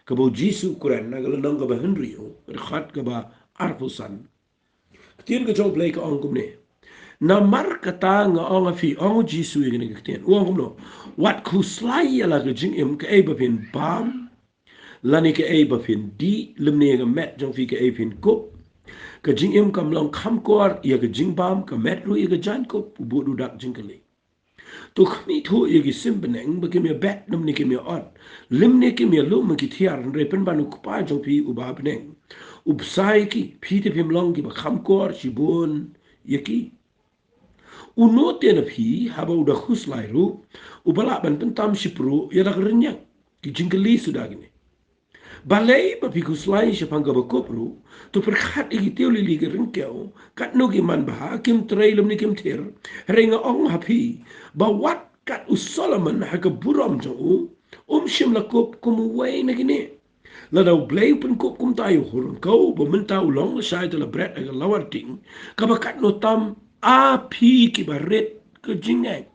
kaba u Jisu u kren, na ka lynnong kaba hynriew, ka dkhot kaba arphew san, ka ktien ka jong U Blei ka ong kumne: Namar kata nga ong ha phi, ong u Jisu ïa kane ka ktien, u ong kumno? Wat khuslai ïa la ka jingim, kaei ba phin bam, lane kaei ba phin dih, lymne ïa ka met jong phi, kaei phin kup. Ka jingim kam long kham kor ïa ka jingbam, ka met ruh ïa ka jaiñkup, u bud u dak jingkylli. To khmih thuh ïa ki sim bneng ba kim ïabet, lymne kim ïa-ot, lymne kim ïalum ha ki thiar, hynrei pynban u Kpa jong phi uba ha bneng u bsa ïa ki. Phi te phim long kiba kham kor shibun ïa ki? Uno te na phi haba u da khuslai ruh, uba lah ban pyntam shipruh ïa da ka rynïeng. Ki jingkylli suda kine. Balei ba phi khuslai shaphang kaba kup ruh, to pyrkhat ïa ki tiew lili ki ryngkew, katno ki man bha, kim trei lymne kim thier, hynrei nga ong ha phi, ba wat kat u Solomon ha ka burom jong u, um shym la kup kum uwei na kine. Lada U Blei u pynkup kumta ïa u hur ryngkew, ba mynta u long lashai te la bret ha ka lawar ding, kaba katno tam a phi kiba rit ka jingngeit.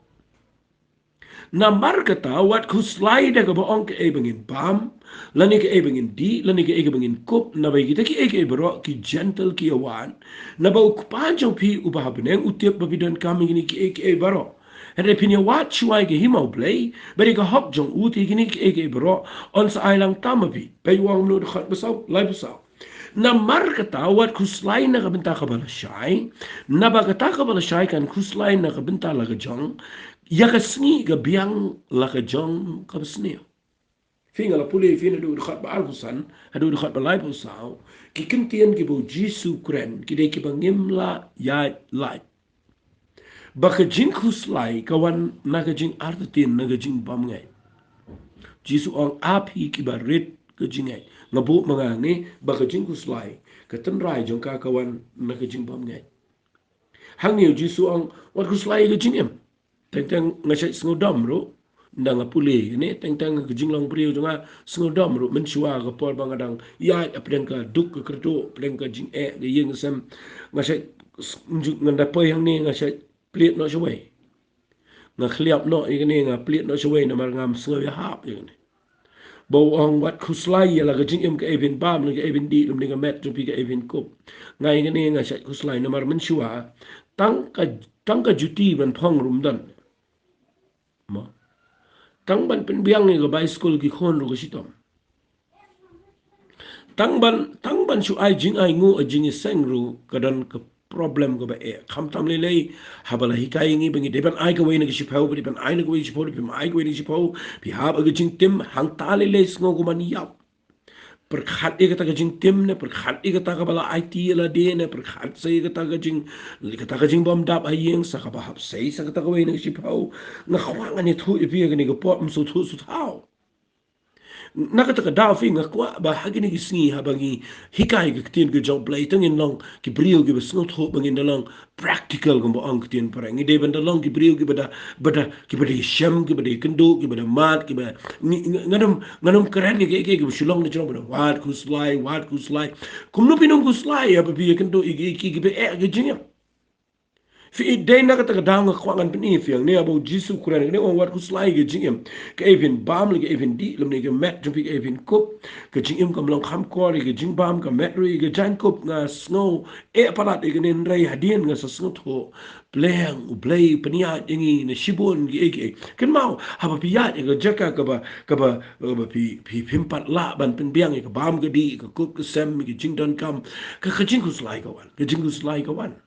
Namar kata wat khuslai da kaba ong kaei ba ngin bam, lane kaei ba ngin dih, lane kaei kaba ngin kup, naba ïa kita kiei kiei baroh ki Jentil ki ïawad, naba U Kpa jong phi uba ha bneng u tip ba phi donkam ïa kine kiei kiei baroh. Hynrei phin ïawad shuwa ïa ka hima U Blei bad ïa ka hok jong u, te ïa kine kiei kiei baroh yn sa ai lang tam ha phi. Peit u ong mynno, dkhot ba saw, laiphew saw. Namar kata wat khuslai na ka bynta kaba lashai, naba kata kaba lashai kan khuslai na ka bynta la ka jong ïa ka sngi, ka biang la ka jong kaba sniew. Phi, nga la pule ïa phi naduh dkhot ba arphew san haduh dkhot ba laiphew saw, ki kyntien kiba U Jisu u kren ki dei kiba ngim lah ïaid lait. Ba ka jingkhuslai ka wan na ka jingartatien, na ka jingbymngeit. Jisu ong, a phi kiba rit ka jingngeit. Nga buh ma nga hangne ba ka jingkhuslai, ka tynrai jong ka ka wan na ka jingbymngeit. Hangne U Jisu ong, wat khuslai ka jingim. Teng teng nga shait sngewdom ruh, ynda nga pule ïa kane, teng teng ka jinglong briew jong nga sngewdom ruh, mynshuwa ka por ba nga dang ïaid hapdeng ka duk ka kyrduh, hapdeng ka jingeh ka ïing ka sem, nga shait s-, nju-, nga da poi hangne nga shait plied noh shawei. Nga khliap noh ïa kane, nga plied noh shawei namar ngam sngew ïahap ïa kane. Ba u ong, wat khuslai ïa la ka jingim, kaei phin bam, la kaei phin dih, lymne ka met jong phi kaei phin kup. Nga ïa kane nga shait khuslai namar mynshuwa tang ka, tang ka juti ban phong ruh ym don. Mo. Tang ban pynbiang ïa ka bicycle ki khun ruh ka shitom. Tang ban, tang ban shu ai jingainguh, ai jingïaseng ruh ka don ka problem kaba eh. Khamtam lei lei haba la hikai ïa ngi ba ngi dei ban ai kawei na ka shiphew, ba dei ban ai na kawei shiphew, dei ban ai kawei na shiphew. Phi hap ha ka jingtim, hangta lei lei sngew kumba ïap. Pyrkhat ïa kata ka jingtim ne, pyrkhat ïa kata kaba la aiti ïa lade ne, pyrkhat sa ïa kata ka jing, kata ka jingbymdap ha ïing, sa kaba hap sei sa kata kawei na ka shiphew. Nga kwah ngan ïathuh ïa phi ha kane ka por, ym sngewthuh sngewthaw. Na kata ka daw phi, nga kwah ba ha kine ki sngi haba ngi hikai ka ktien ka jong U Blei, to ngin long ki briew kiba sngewthuh, ba ngin da long practical, kumba ong ka ktien phareng. Ngi dei ban da long ki briew kiba da, ba da, kiba da shem, kiba da kynduh, kiba da mad, kiba, ngi, ngi, ngan ym, ngan ym kren ïa kiei kiei kiba shu long na jrong, ba da wad khuslai, wad khuslai. Kumno phin ym khuslai haba phi ïakynduh ïa ki, ki, kiba eh ka jingim? Phi, dei na kata ka daw nga kwah ngan pyni ïa phi hangne, haba U Jisu u kren hangne, u ong, wat khuslai ïa ka jingim. Kaei phin bam, lane kaei phin dih, lymne ka met jong phi kaei phin kup. Ka jingim kam long kham kor ïa ka jingbam, ka met ruh ïa ka jaiñkup. Nga sngew eh palat ïa kane, hynrei hadien nga sa sngewthuh, pleng U Blei u pynïaid ïa ngi na shibun kiei kiei. Kynmaw, haba phi ïaid ïa ka jaka kaba, kaba, kaba phi, phi, phim pat lah ban pynbiang ïa ka bam ka dih, ka kup ka sem, ka jingdonkam, ka, ka jingkhuslai ka wan, ka jingkhuslai ka wan.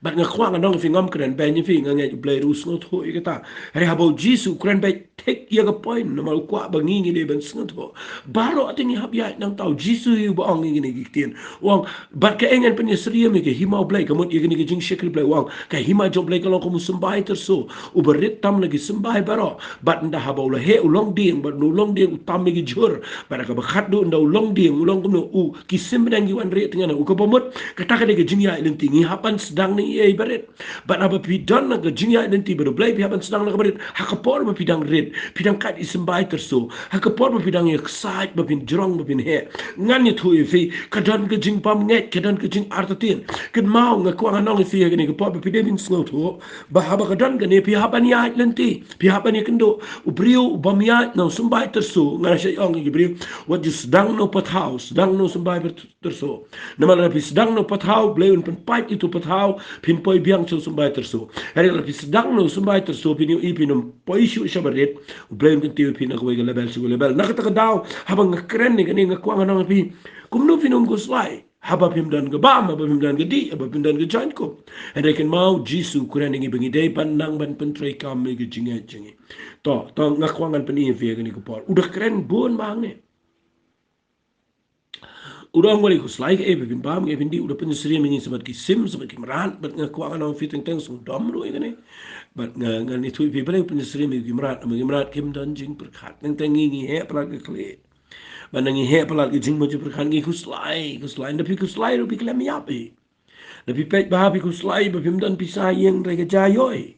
Bad nga kwah ngan ong ïa phi, ngam kren beiñ ïa phi, nga ngeit U Blei ruh u sngewthuh ïa kata. Hynrei haba U Jisu u kren beit thik ïa ka point, namar u kwah ba ngi, ngi dei ban sngewthuh. Baroh te ngi hap ïaid nangta, U Jisu hi uba ong ïa kine ki ktien. U ong, bad kaei ngan pynïasyriem ïa ka hima U Blei, ka mut ïa kane ka jingshakri Blei, u ong, ka hima jong U Blei ka long kum u symbai tyrso uba rit tam na ki symbai baroh. Bad ynda haba u la heh u long dieng, bad ynda u long dieng u tam ïa ki jhur. Bad ha kaba khatduh ynda u long dieng u long kumno, u, ki sim bneng ki wan rieh tyngen ha u. Kaba mut kata ka dei ka jingïaid lynti, ngi hap ban sdang na ei ei ba rit. Bad haba phi don na ka jingïaid lynti bad U Blei, phi hap ban sdang na kaba rit. Ha ka por ba phi dang rit, phi dang kat ïa ki symbai tyrso, ha ka por ba phi dang ïaksaid ba phin jrong ba phin heh, ngan ïathuh ïa phi, ka don ka jingbymngeit, ka don ka jingartatien. Kynmaw, nga kwah ngan ong ïa phi ha kane ka por ba phi dei ban sngewthuh ba haba ka don kane, phi hap ban ïaid lynti, phi hap ban ïakynduh. U briew u bym ïaid na u symbai tyrso, nga shait ong ïa ki briew, wat ju sdang na u pathaw, sdang na u symbai tyrso. Namar lada phi sdang na u pathaw, U Blei un pynpait ïa uto u pathaw, phin poi biang sha u symbai tyrso. Hynrei lada phi sdang na u symbai tyrso, phin ïohi phin ym poi shuh sha ba rit, U Blei un kyntiew ïa phi na kawei ka level sha kawei ka level. Na kata ka daw, haba nga kren ïa kane, nga kwah ngan ong ïa phi, kumno phin ym khuslai haba phim don ka bam, haba phim don ka dih, haba phim don ka jaiñkup? Hynrei kynmaw, U Jisu u kren ïa ngi ba ngi dei ban nang ban pyntreikam ïa ka jingngeit jong ngi. To, to, nga kwah ngan pyni ïa phi ha kane ka por. U da kren bun ma hangne. U da ong, balei khuslai, kaei ba phin bam, kaei ba phin dih? U da pynsyriem ïa ngi shaphang ki sim, shaphang ki mrad. Bad nga kwah ngan ong ïa phi teng teng sngewdom ruh ïa kane. Bad nga, ngan ïathuh ïa phi balei u pynsyriem ïa ki mrad. Namar ki mrad kim don jingpyrkhat. Teng teng ngi, ngi heh palat ka khlieh. Bad ngi heh palat ka jingmut jingpyrkhat, ngi khuslai, khuslai. Lada phi khuslai ruh phi khlem ïap hi. Lada phi peit bha phi khuslai ba phim don pisa ïing, hynrei ka jia ïoh hi.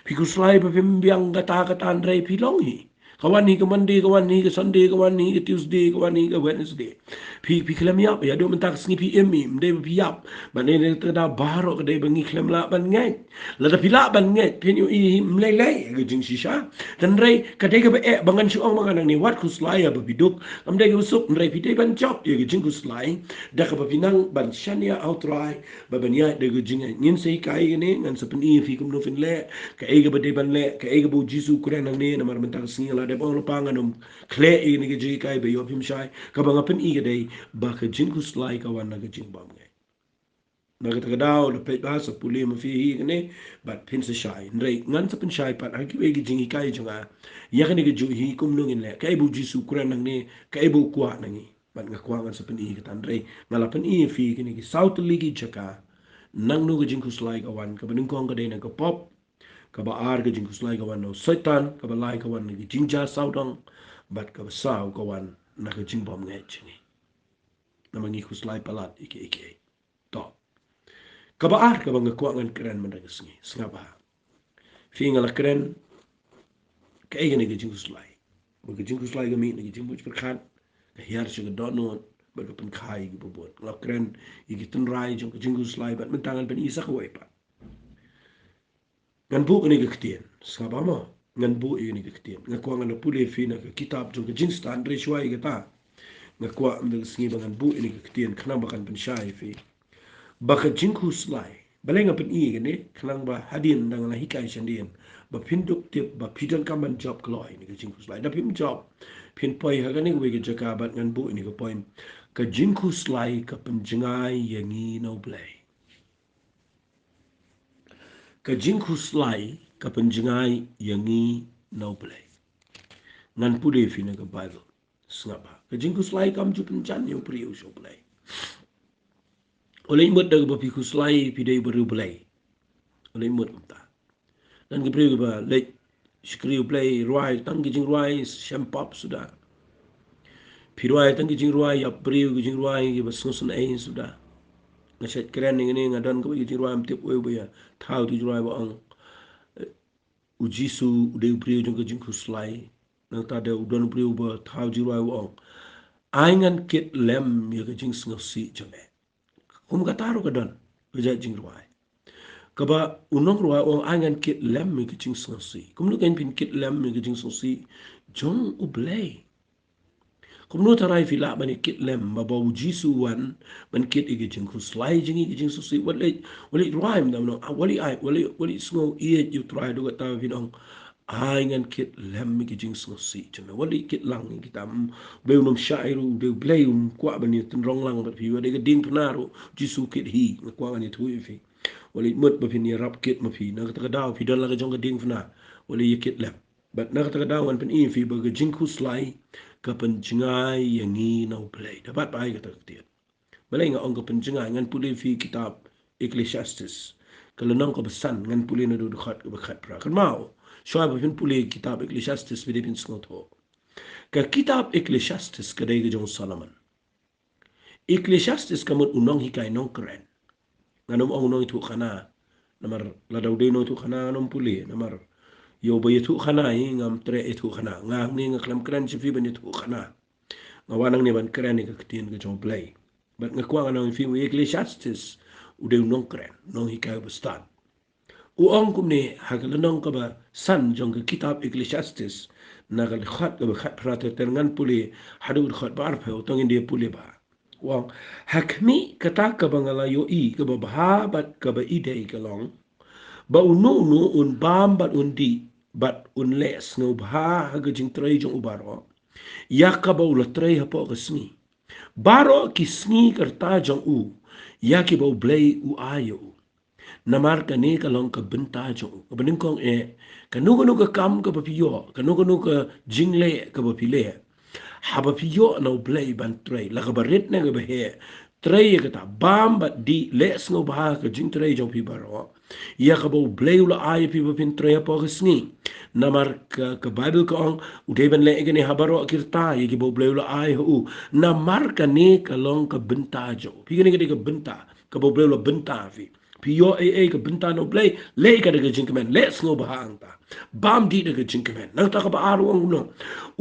Phi khuslai ba phim biang kata kata, hynrei phi long hi. Ka wan hi ka Monday, ka wan hi ka Sunday, ka wan hi ka Tuesday, ka wan hi ka Wednesday. Phi, phi khlem ïap hi, haduh mynta ka sngi phi im hi, ym dei ba phi ïap. Bad na kata ka daw baroh ka dei ba ngi khlem lah ban ngeit. Lada phi lah ban ngeit, phin ïohi hi ym lei lei ka jingshisha. Hynrei ka dei kaba eh ba ngan shu ong ma nga nangne, wat khuslai ïa ba phi duk. Kam dei kaba suk, hynrei phi dei ban jop ïa ka jingkhuslai da kaba phi nang ban shaniah ha U Trai, ba ban ïaid da ka jingngeit. Ngin sa hikai kane, ngan sa pyni ïa phi kumno phin leh, kaei kaba dei ban leh, kaei kaba U Jisu u kren nangne. Namar mynta ka sngi la dep ong lypa, ngan ym khleh ïa kane ka jinghikai ba ïoh phim shai. Kaba nga pyni ka dei ba ka jingkhuslai ka wan na ka jingbymngeit. Na kata ka daw, lada peit bha sa pule ma phi hi kane, bad phin sa shai. Hynrei ngan sa pynshai pat ha kiwei ki jinghikai jong nga ïa kane kajuh hi, kumno ngin leh, kaei ba U Jisu u kren nangne, kaei ba u kwah na ngi. Bad nga kwah ngan sa pyni kata, hynrei nga la pyni ïa phi kine ki saw tylli ki jaka nangno ka jingkhuslai ka wan. Kaba nyngkong ka dei na ka pop, kaba ar ka jingkhuslai ka wan na u Soitan, kaba lai ka wan na ka jingjia sawdong, bad kaba saw ka wan na ka jingbymngeit jong ngi. Namar ngi khuslai palat ïa kiei kiei. To. Kaba ar kaba nga kwah ngan kren mynta ka sngi, sngap bha. Phi, nga la kren kaei kane ka jingkhuslai. Ba ka jingkhuslai ka mih na ka jingmut jingpyrkhat, ka hiar sha ka dohnud, bad ka pynkha ïa kiba bun. Nga la kren ïa ki tynrai jong ka jingkhuslai, bad mynta ngan pyni sa kawei pat. Ngan buh kane ka ktien, sngap bha mo. Ngan buh ïa kane ka ktien. Nga kwah ngan pule ïa phi na ka kitab jong ka Jingstad, hynrei shuwa ïa kata, nga kwah mynta ka sngi ba ngan buh ïa kane ka ktien, khnang ba kan pynshai ïa phi ba ka jingkhuslai. Balei nga pyni ïa kane? Khnang ba hadien da nga la hikai shadien, ba phin dup tip, ba phi donkam ban jop kloi ïa kane ka jingkhuslai. Da phim jop, phin poi ha kane kawei ka jaka, bad ngan buh ïa kane ka point. Ka jingkhuslai ka pynjngai ïa ngi na U Blei. Ka jingkhuslai ka pynjngai ïa ngi na U Blei. Ngan pule ïa phi na ka Baibl. Sngap bha. Ka jingkhuslai kam ju pynjan ïa u briew sha U Blei. U leit mut da kaba phi khuslai phi dei u briew Blei. U leit mut kumta. Don ki briew kiba leit shakri U Blei, rwai tang ki jingrwai shem pop suda. Phi rwai tang ki jingrwai ïap briew, ki jingrwai kiba sngewsynei suda. Nga shait kren ïa kane, nga don kawei ka jingrwai, ym tip uei uba ïa thaw ïa ka jingrwai, ba ong, eh, U Jisu u dei u briew jong ka jingkhuslai. Nangta da u don u briew uba thaw jingrwai, u ong, ai ngan kit lem ïa ka jingsngewsih jong me. Kum kata ruh ka don ka jait jingrwai kaba u nongrwai u ong, ai ngan kit lem ïa ka jingsngewsih. Kumno kein phin kit lem ïa ka jingsngewsih jong U Blei? Kumno tharai phi lah ban ïa kit lem, ba ba U Jisu u wan ban kit ïa ka jingkhuslai jong ngi, ka jingsngewsih? Wat leit, wat leit rwai, mynta u ong, ah, wat leit ai, wat leit, wat leit sngew ïeit ïa U Trai, haduh katta ba phin ong, ai ngan kit lem ïa ka jingsngewsih jong me. Wat leit kit lang ïa kita. Ba u nym shah ïa u, ba U Blei um kwah ban ïa tynrong lang bad phi. Wat leit, ka diengphna ruh U Jisu u kit hi, nga kwah ngan ïathuh ïa phi. Wat leit mut ba phin ïarap kit ma phi. Na kata ka daw phi don la ka jong ka diengphna, wat leit ïa kit lem. Bad na kata ka daw ngan pyni ïa phi ba ka jingkhuslai ka pynjngai ïa ngi na U Blei. Da bat ba ai kata ka ktien. Balei nga ong ka pynjngai? Ngan pule ïa phi kitab Ecclesiastes, ka lynnong kaba san, ngan pule naduh dkhot kaba khatphra. Kynmaw, shuwa ba phin pule kitab Ecclesiastes, phi dei phin sngewthuh. Ka kitab Ecclesiastes ka dei ka jong u Solomon. Ecclesiastes ka mut u nonghikai, nongkren. Ngan ym ong u nongïathuhkhana. Namar lada u dei u nongïathuhkhana ngan ym pule. Namar ïa uba ïathuhkhana hi ngam treh ïathuhkhana. Nga hangne nga khlem kren sha phi ban ïathuhkhana. Nga wan hangne ban kren ïa ka ktien ka jong U Blei. Bad nga kwah ngan ong ïa phi, u Ecclesiastes u dei u nongkren, nonghikai uba stad. U ong kumne ha ka lynnong kaba san jong ka kitab Ecclesiastes, na ka dkhot kaba khatphra ter ter, ngan pule haduh dkhot ba arphew, to ngin ïa pule bha. U ong, ha khmih, kata kaba nga la ïohi kaba bha bad kaba ïeidei ka long ba uno uno un bam bad un dih bad un leh sngewbha ha ka jingtrei jong u baroh ïa kaba u la trei hapoh ka sngi. Baroh ki sngi ka rta jong u ïa kiba U Blei u ai ïa u. Namar kane ka long ka bynta jong u. Kaba nyngkong eh, kano kano ka kam kaba phi ïoh, kano kano ka jingleh kaba phi leh, Haba phi ïoh na U Blei ban trei, la kaba rit ne kaba heh, trei ïa kata, bam bad dih, leh sngewbha ka jingtrei jong phi baroh. Ïa kaba U Blei u la ai ïa phi ba phin trei hapoh ka sngi. Namar ka, ka Baibl ka ong, u dei ban leh ïa kane ha baroh ki rta, ïa kiba U Blei u la ai ha u. Namar kane ka long ka bynta jong u. Phi, kane ka dei ka bynta kaba U Blei u la bynta ha phi. Phi ïoh ei ei ka bynta na U Blei, leh ïa ka da ka jingkmen, leh sngewbha hangta. Bam dih da ka jingkmen. Nangta kaba ar u ong kumno?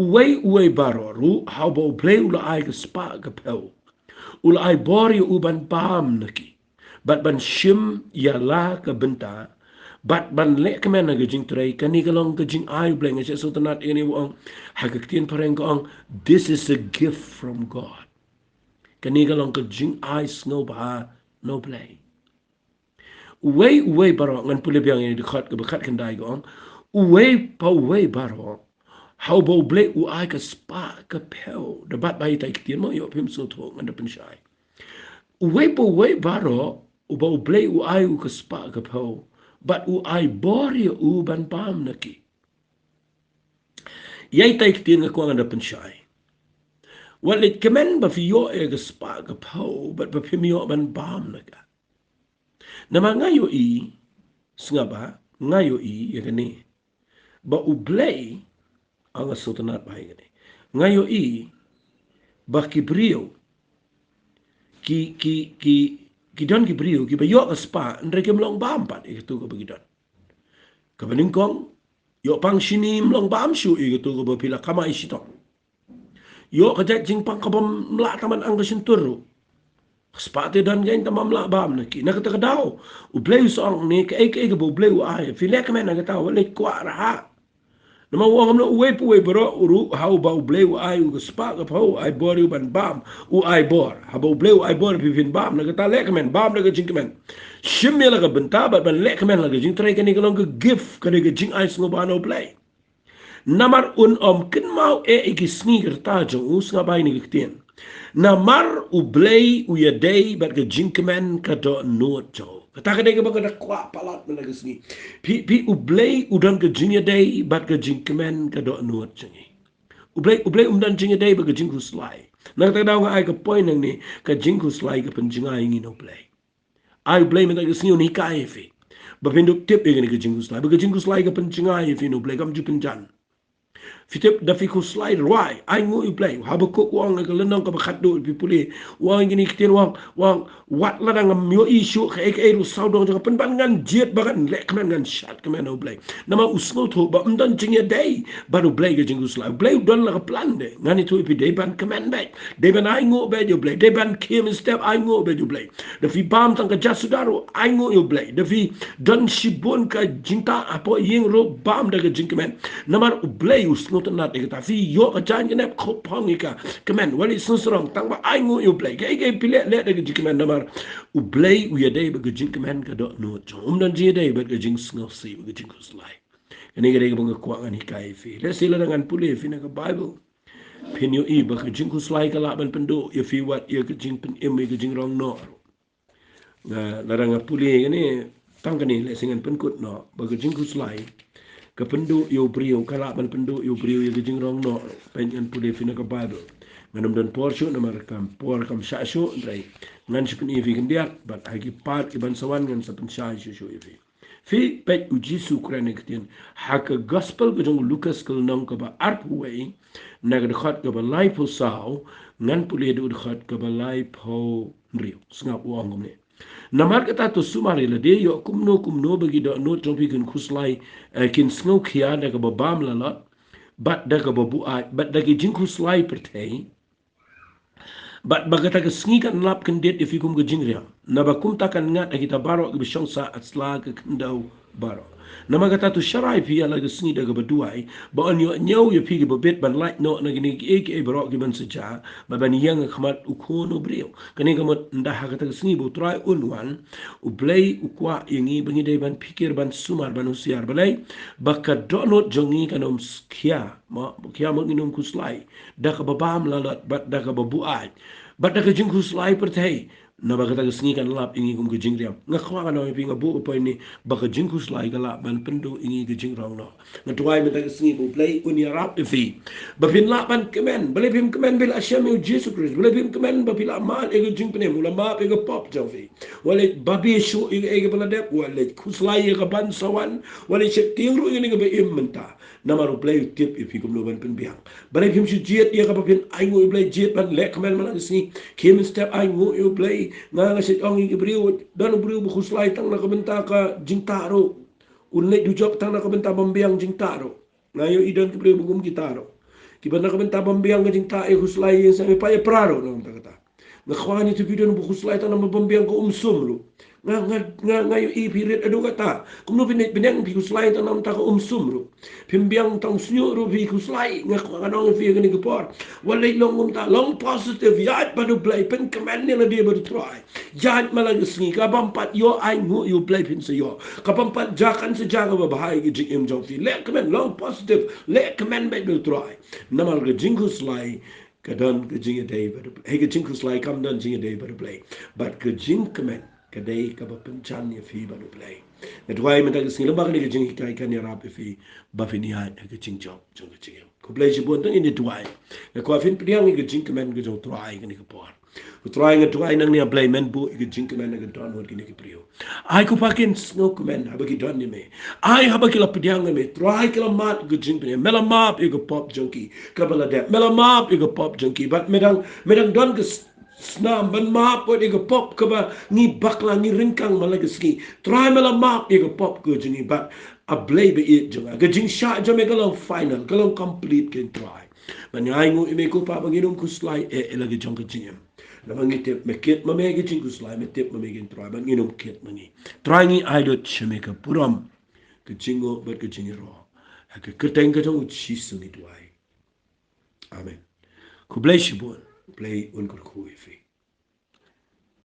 Uwei uwei baroh ruh, ha uba U Blei u la ai ka spah ka phew, u la ai bor ïa u ban bam na ki, bad ban shim ïa la ka bynta, bad ban leh kmen ha ka jingtrei. Kane ka long ka jingai U Blei. Nga sngewtynnat ïa kane ba ong, ha ka ktien phareng ka ong, "This is a gift from God." Kane ka long ka jingai sngewbha na U Blei. Uwei uwei baroh, ngan pule biang ïa kane, dkhot kaba khatkhyndai ka ong, uwei pa uwei baroh, ha uba U Blei u ai ka spah ka phew. Da bat bha ïa ita i ktien mo, ïoh phim sngewthuh, ngan da pynshai. Uwei pa uwei baroh, uba U Blei u ai u ka spah ka phew, bad u ai bor ïa u ban bam na ki. Ïa ita i ktien nga kwah ngan da pynshai. Wat leh kmen ba phi ïoh ïa ka spah ka phew, bad ba phim ïoh ban bam na ka. Namar nga ïohi, sngap bha, nga ïohi ïa kane, ba U Blei, nga sngewtynnat bha ïa kane. Nga ïohi ba ki briew, ki, ki, ki, ki don ki briew kiba ïoh ka spah, hynrei kim long bam pat ïa kato kaba ki don. Kaba nyngkong, ïoh pang shi ni ym long bam shuh ïa kato kaba phi la kamai shitom. Ïoh ka jait jingpang kabym lah tang ban ang ka shyntur ruh. Spah te don kein, tang bym lah bam na ki. Na kata ka daw, U Blei u sa ong ne, kaei kaei kaba U Blei u ai, phi leh kmen ha kata, wat leh kwah rhah. Namar u ong kumno, uwei pa uwei baroh ruh, ha uba U Blei u ai u ka spah ka phew, u ai bor ïa u ban bam, u ai bor. Haba U Blei u ai bor ïa phi phin bam, na kata leh kmen, bam da ka jingkmen. Shim ïa la ka bynta, bad ban leh kmen la ka jingtrei. Kane ka long ka gift, kane ka jingai sngewbha na U Blei. Namar un ym kynmaw eh ïa ki sngi ki rta jong u, sngap bha ïa kane ka ktien. Namar U Blei u ïadei bad ka jingkmen ka dohnud jong u. Kata ka dei kaba nga da kwah palat mynta ka sngi. Phi, phi, U Blei u don ka jingïadei bad ka jingkmen ka dohnud jong ngi. U Blei, U Blei um don jingïadei bad ka jingkhuslai. Na kata ka daw nga ai ka point hangne, ka jingkhuslai ka pynjngai ïa ngi na U Blei. Ai U Blei mynta ka sngi un hikai ïa phi ba phin dup tip ïa kane ka jingkhuslai. Ba ka jingkhuslai ka pynjngai ïa phi na U Blei, kam ju pynjan. Phi tip, da phi khuslai rwai, ainguh ïa U Blei. Habakuk u ong ha ka lynnong kaba khatduh, phi pule, u ong ïa kine ki ktien, u ong, u ong, wat lada ngam ïohi shuh kaei kaei ruh sawdong jong nga, pynban ngan jied ba ngan leh kmen, ngan shad kmen ha U Blei. Namar u sngewthuh ba ym don jingïadei bad U Blei ka jingkhuslai. U Blei u don la ka plan de. Ngan ïathuh ïa phi, dei ban kmen beit, dei ban ainguh beit ïa U Blei, dei ban khie mynstep, ainguh beit ïa U Blei. Da phi bam tang ka ja suda ruh, ainguh ïa U Blei. Da phi don shibun ka jingtah hapoh ïing ruh, bam da ka jingkmen. Namar U Blei u sngewtynnat ïa kata. Phi ïoh ka jaiñkynep, khup phong ïa ka, kmen. Wat leit sngewsarong, tang ba ainguh ïa U Blei. Kaei kaei phi leh, leh da ka jingkmen, namar U Blei u ïadei bad ka jingkmen ka dohnud jong u. Um don jingïadei bad ka jingsngewsih bad ka jingkhuslai. Kane ka dei kaba nga kwah ngan hikai ïa phi. Lehse lada ngan pule ïa phi na ka Baibl, phin ïohi ba ka jingkhuslai ka lah ban pynduh ïa phi wat ïa ka jingpynim, ïa ka jingrong noh. Nga, lada nga pule ïa kane, tang kane, lehse ngan pynkut noh ba ka jingkhuslai ka pynduh ïa u briew, ka lah ban pynduh ïa u briew ïa ka jingrong noh. Peit, ngan pule ïa phi na ka Baibl. Ngan ym don por shuh namar ka por kam shah shuh, hynrei ngan shu pyni ïa phi khyndiat, bad ha ki part kiban sa wan ngan sa pynshai shuh shuh ïa phi. Phi peit, U Jisu u kren ïa ka ktien ha ka Gospel ka jong u Lukas ka lynnong kaba arphew wei, na ka dkhot kaba laiphew saw, ngan pule haduh dkhot kaba laiphew hynriew. Sngap, u ong kumne: Namar kata to sumar ïa lade, ïoh kumno kumno ba ki dohnud jong phi kin khuslai, eh, kin sngewkhia da kaba bam lalot, bad da kaba buaid, bad da ki jingkhuslai pyrthei, bad ba kata ka sngi kan lap kyndit ïa phi kum ka jingriam. Naba kumta kan ngat ha kita baroh kiba shong sah ha sla ka khyndew baroh. Namar kata to sharai phi ïa la ka sngi da kaba duwai, ba yn ïoh ñiew ïa phi kiba bit ban lait noh na kine kiei kiei baroh kiban sa jia, bad ban ïeng ha khmat u Khun u briew. Kane ka mut, ynda ha kata ka sngi ba U Trai un wan, U Blei u kwah ïa ngi ba ngi dei ban phikir, ban sumar, ban husiar. Balei? Ba ka dohnud jong ngi kan ym khia, mo, khia, mo, ngin ym khuslai da kaba bam lalot, bad da kaba buaid, bad da ka jingkhuslai pyrthei, Naba kata ka sngi kan lap ïa ngi kum ka jingriam. Nga kwah ban ong ïa phi, nga buh ka point ne, ba ka jingkhuslai ka lah ban pynduh ïa ngi ka jingrong noh. Nga duwai mynta ka sngi ba U Blei un ïarap ïa phi, ba phin lah ban kmen. Balei phim kmen? Phi la shem ïa U Jisu Khrist. Balei phim kmen? Ba phi la mad ïa ka jingpynim, u la map ïa ka pop jong phi. Wat leit babe shuh ïa kaei kaba la dep, wat leit khuslai ïa ka ban sa wan, wat leit sheptieng ruh ïa kane kaba im mynta. Namar U Blei u tip ïa phi kumno ban pynbiang. Balei phim shu jied ïa kaba phin ainguh ïa U Blei, jied ban leh kmen man la ka sngi. Khie mynstep ainguh ïa U Blei. Nga, nga shu ong ïa ki briew, don u briew ba khuslai tang na ka bynta ka jingtah ruh. Un leit dujok tang na ka bynta ban biang jingtah ruh. Nga ïohi don ki briew ba kum kita ruh. Kiba na ka bynta ban biang ka jingtah ïa khuslai ïa sa ïa pa ïa pra ruh na ka bynta kata. Nga kwah ngi te video ba khuslai tang namar ban biang ka umsum ruh. Nga, nga, nga, nga ïohi phi rit haduh katta. Kumno phi leit pynbiang, phi khuslai tang namar ka umsum ruh. Phim biang tang sniuh ruh phi khuslai. Nga kwah ngan ong ïa phi ha kane ka por, wat leit long kumta, long positive, ïaid bad U Blei, pynkmen ïa lade bad U Trai. Ïaid man la ka sngi, ka bym pat ïoh ainguh ïa U Blei phin sa ïoh. Ka bym pat jia kan sa jia kaba bha ïa ka jingim jong phi. Leh kmen, long positive, leh kmen bad U Trai. Namar ka jingkhuslai ka don ka jingïadei bad U Blei. Hei, ka jingkhuslai kam don jingïadei bad U Blei. Bad ka jingkmen ka dei kaba pynjan ïa phi bad U Blei. Nga duwai mynta ka sngi, lem bad kane ka jinghikai kan ïarap ïa phi ba phin ïaid ha ka jingjop jong ka jingim. Khublei shibun, tang ïa kane duwai. Nga kwah phin pdiang ïa ka jingkmen ka jong U Trai kane ka por. U Trai, nga duwai nangne, A Blei, men buh ïa ka jingkmen ha ka dohnud kine ki briew. Ai ko ba kin sngewkmen haba ki don ïa me. Ai haba ki la pdiang ïa me, Trai, ki la mad ka jingpynim. Me la map ïa ka pop jong ki kaba la dep. Me la map ïa ka pop jong ki. Bad me dang, me dang don ka s-, snam ban map ïa ka pop kaba ngi bakla, ngi ryngkang man la ka sngi. Trai, me la map ïa ka pop ka jong ngi. Bad A Blei ba ïeit jong nga, ka jingshah jong me ka long final, ka long complete, ko Trai. Bad ngi ainguh ïa me ko Pa ba ngin ym khuslai eh ïa la ka jong ka jingim. Namar ngi tip me kit ma me ha ka jingkhuslai, me tip ma me, ko Trai, bad ngin ym kit ma ngi. Trai, ngi ai lut sha me ka burom, ka jingnguh bad ka jingïaroh. Ha ka kyrteng ka jong U Jisu ngi duwai. Amen. Khublei shibun. Blei un kyrkhu ïa phi.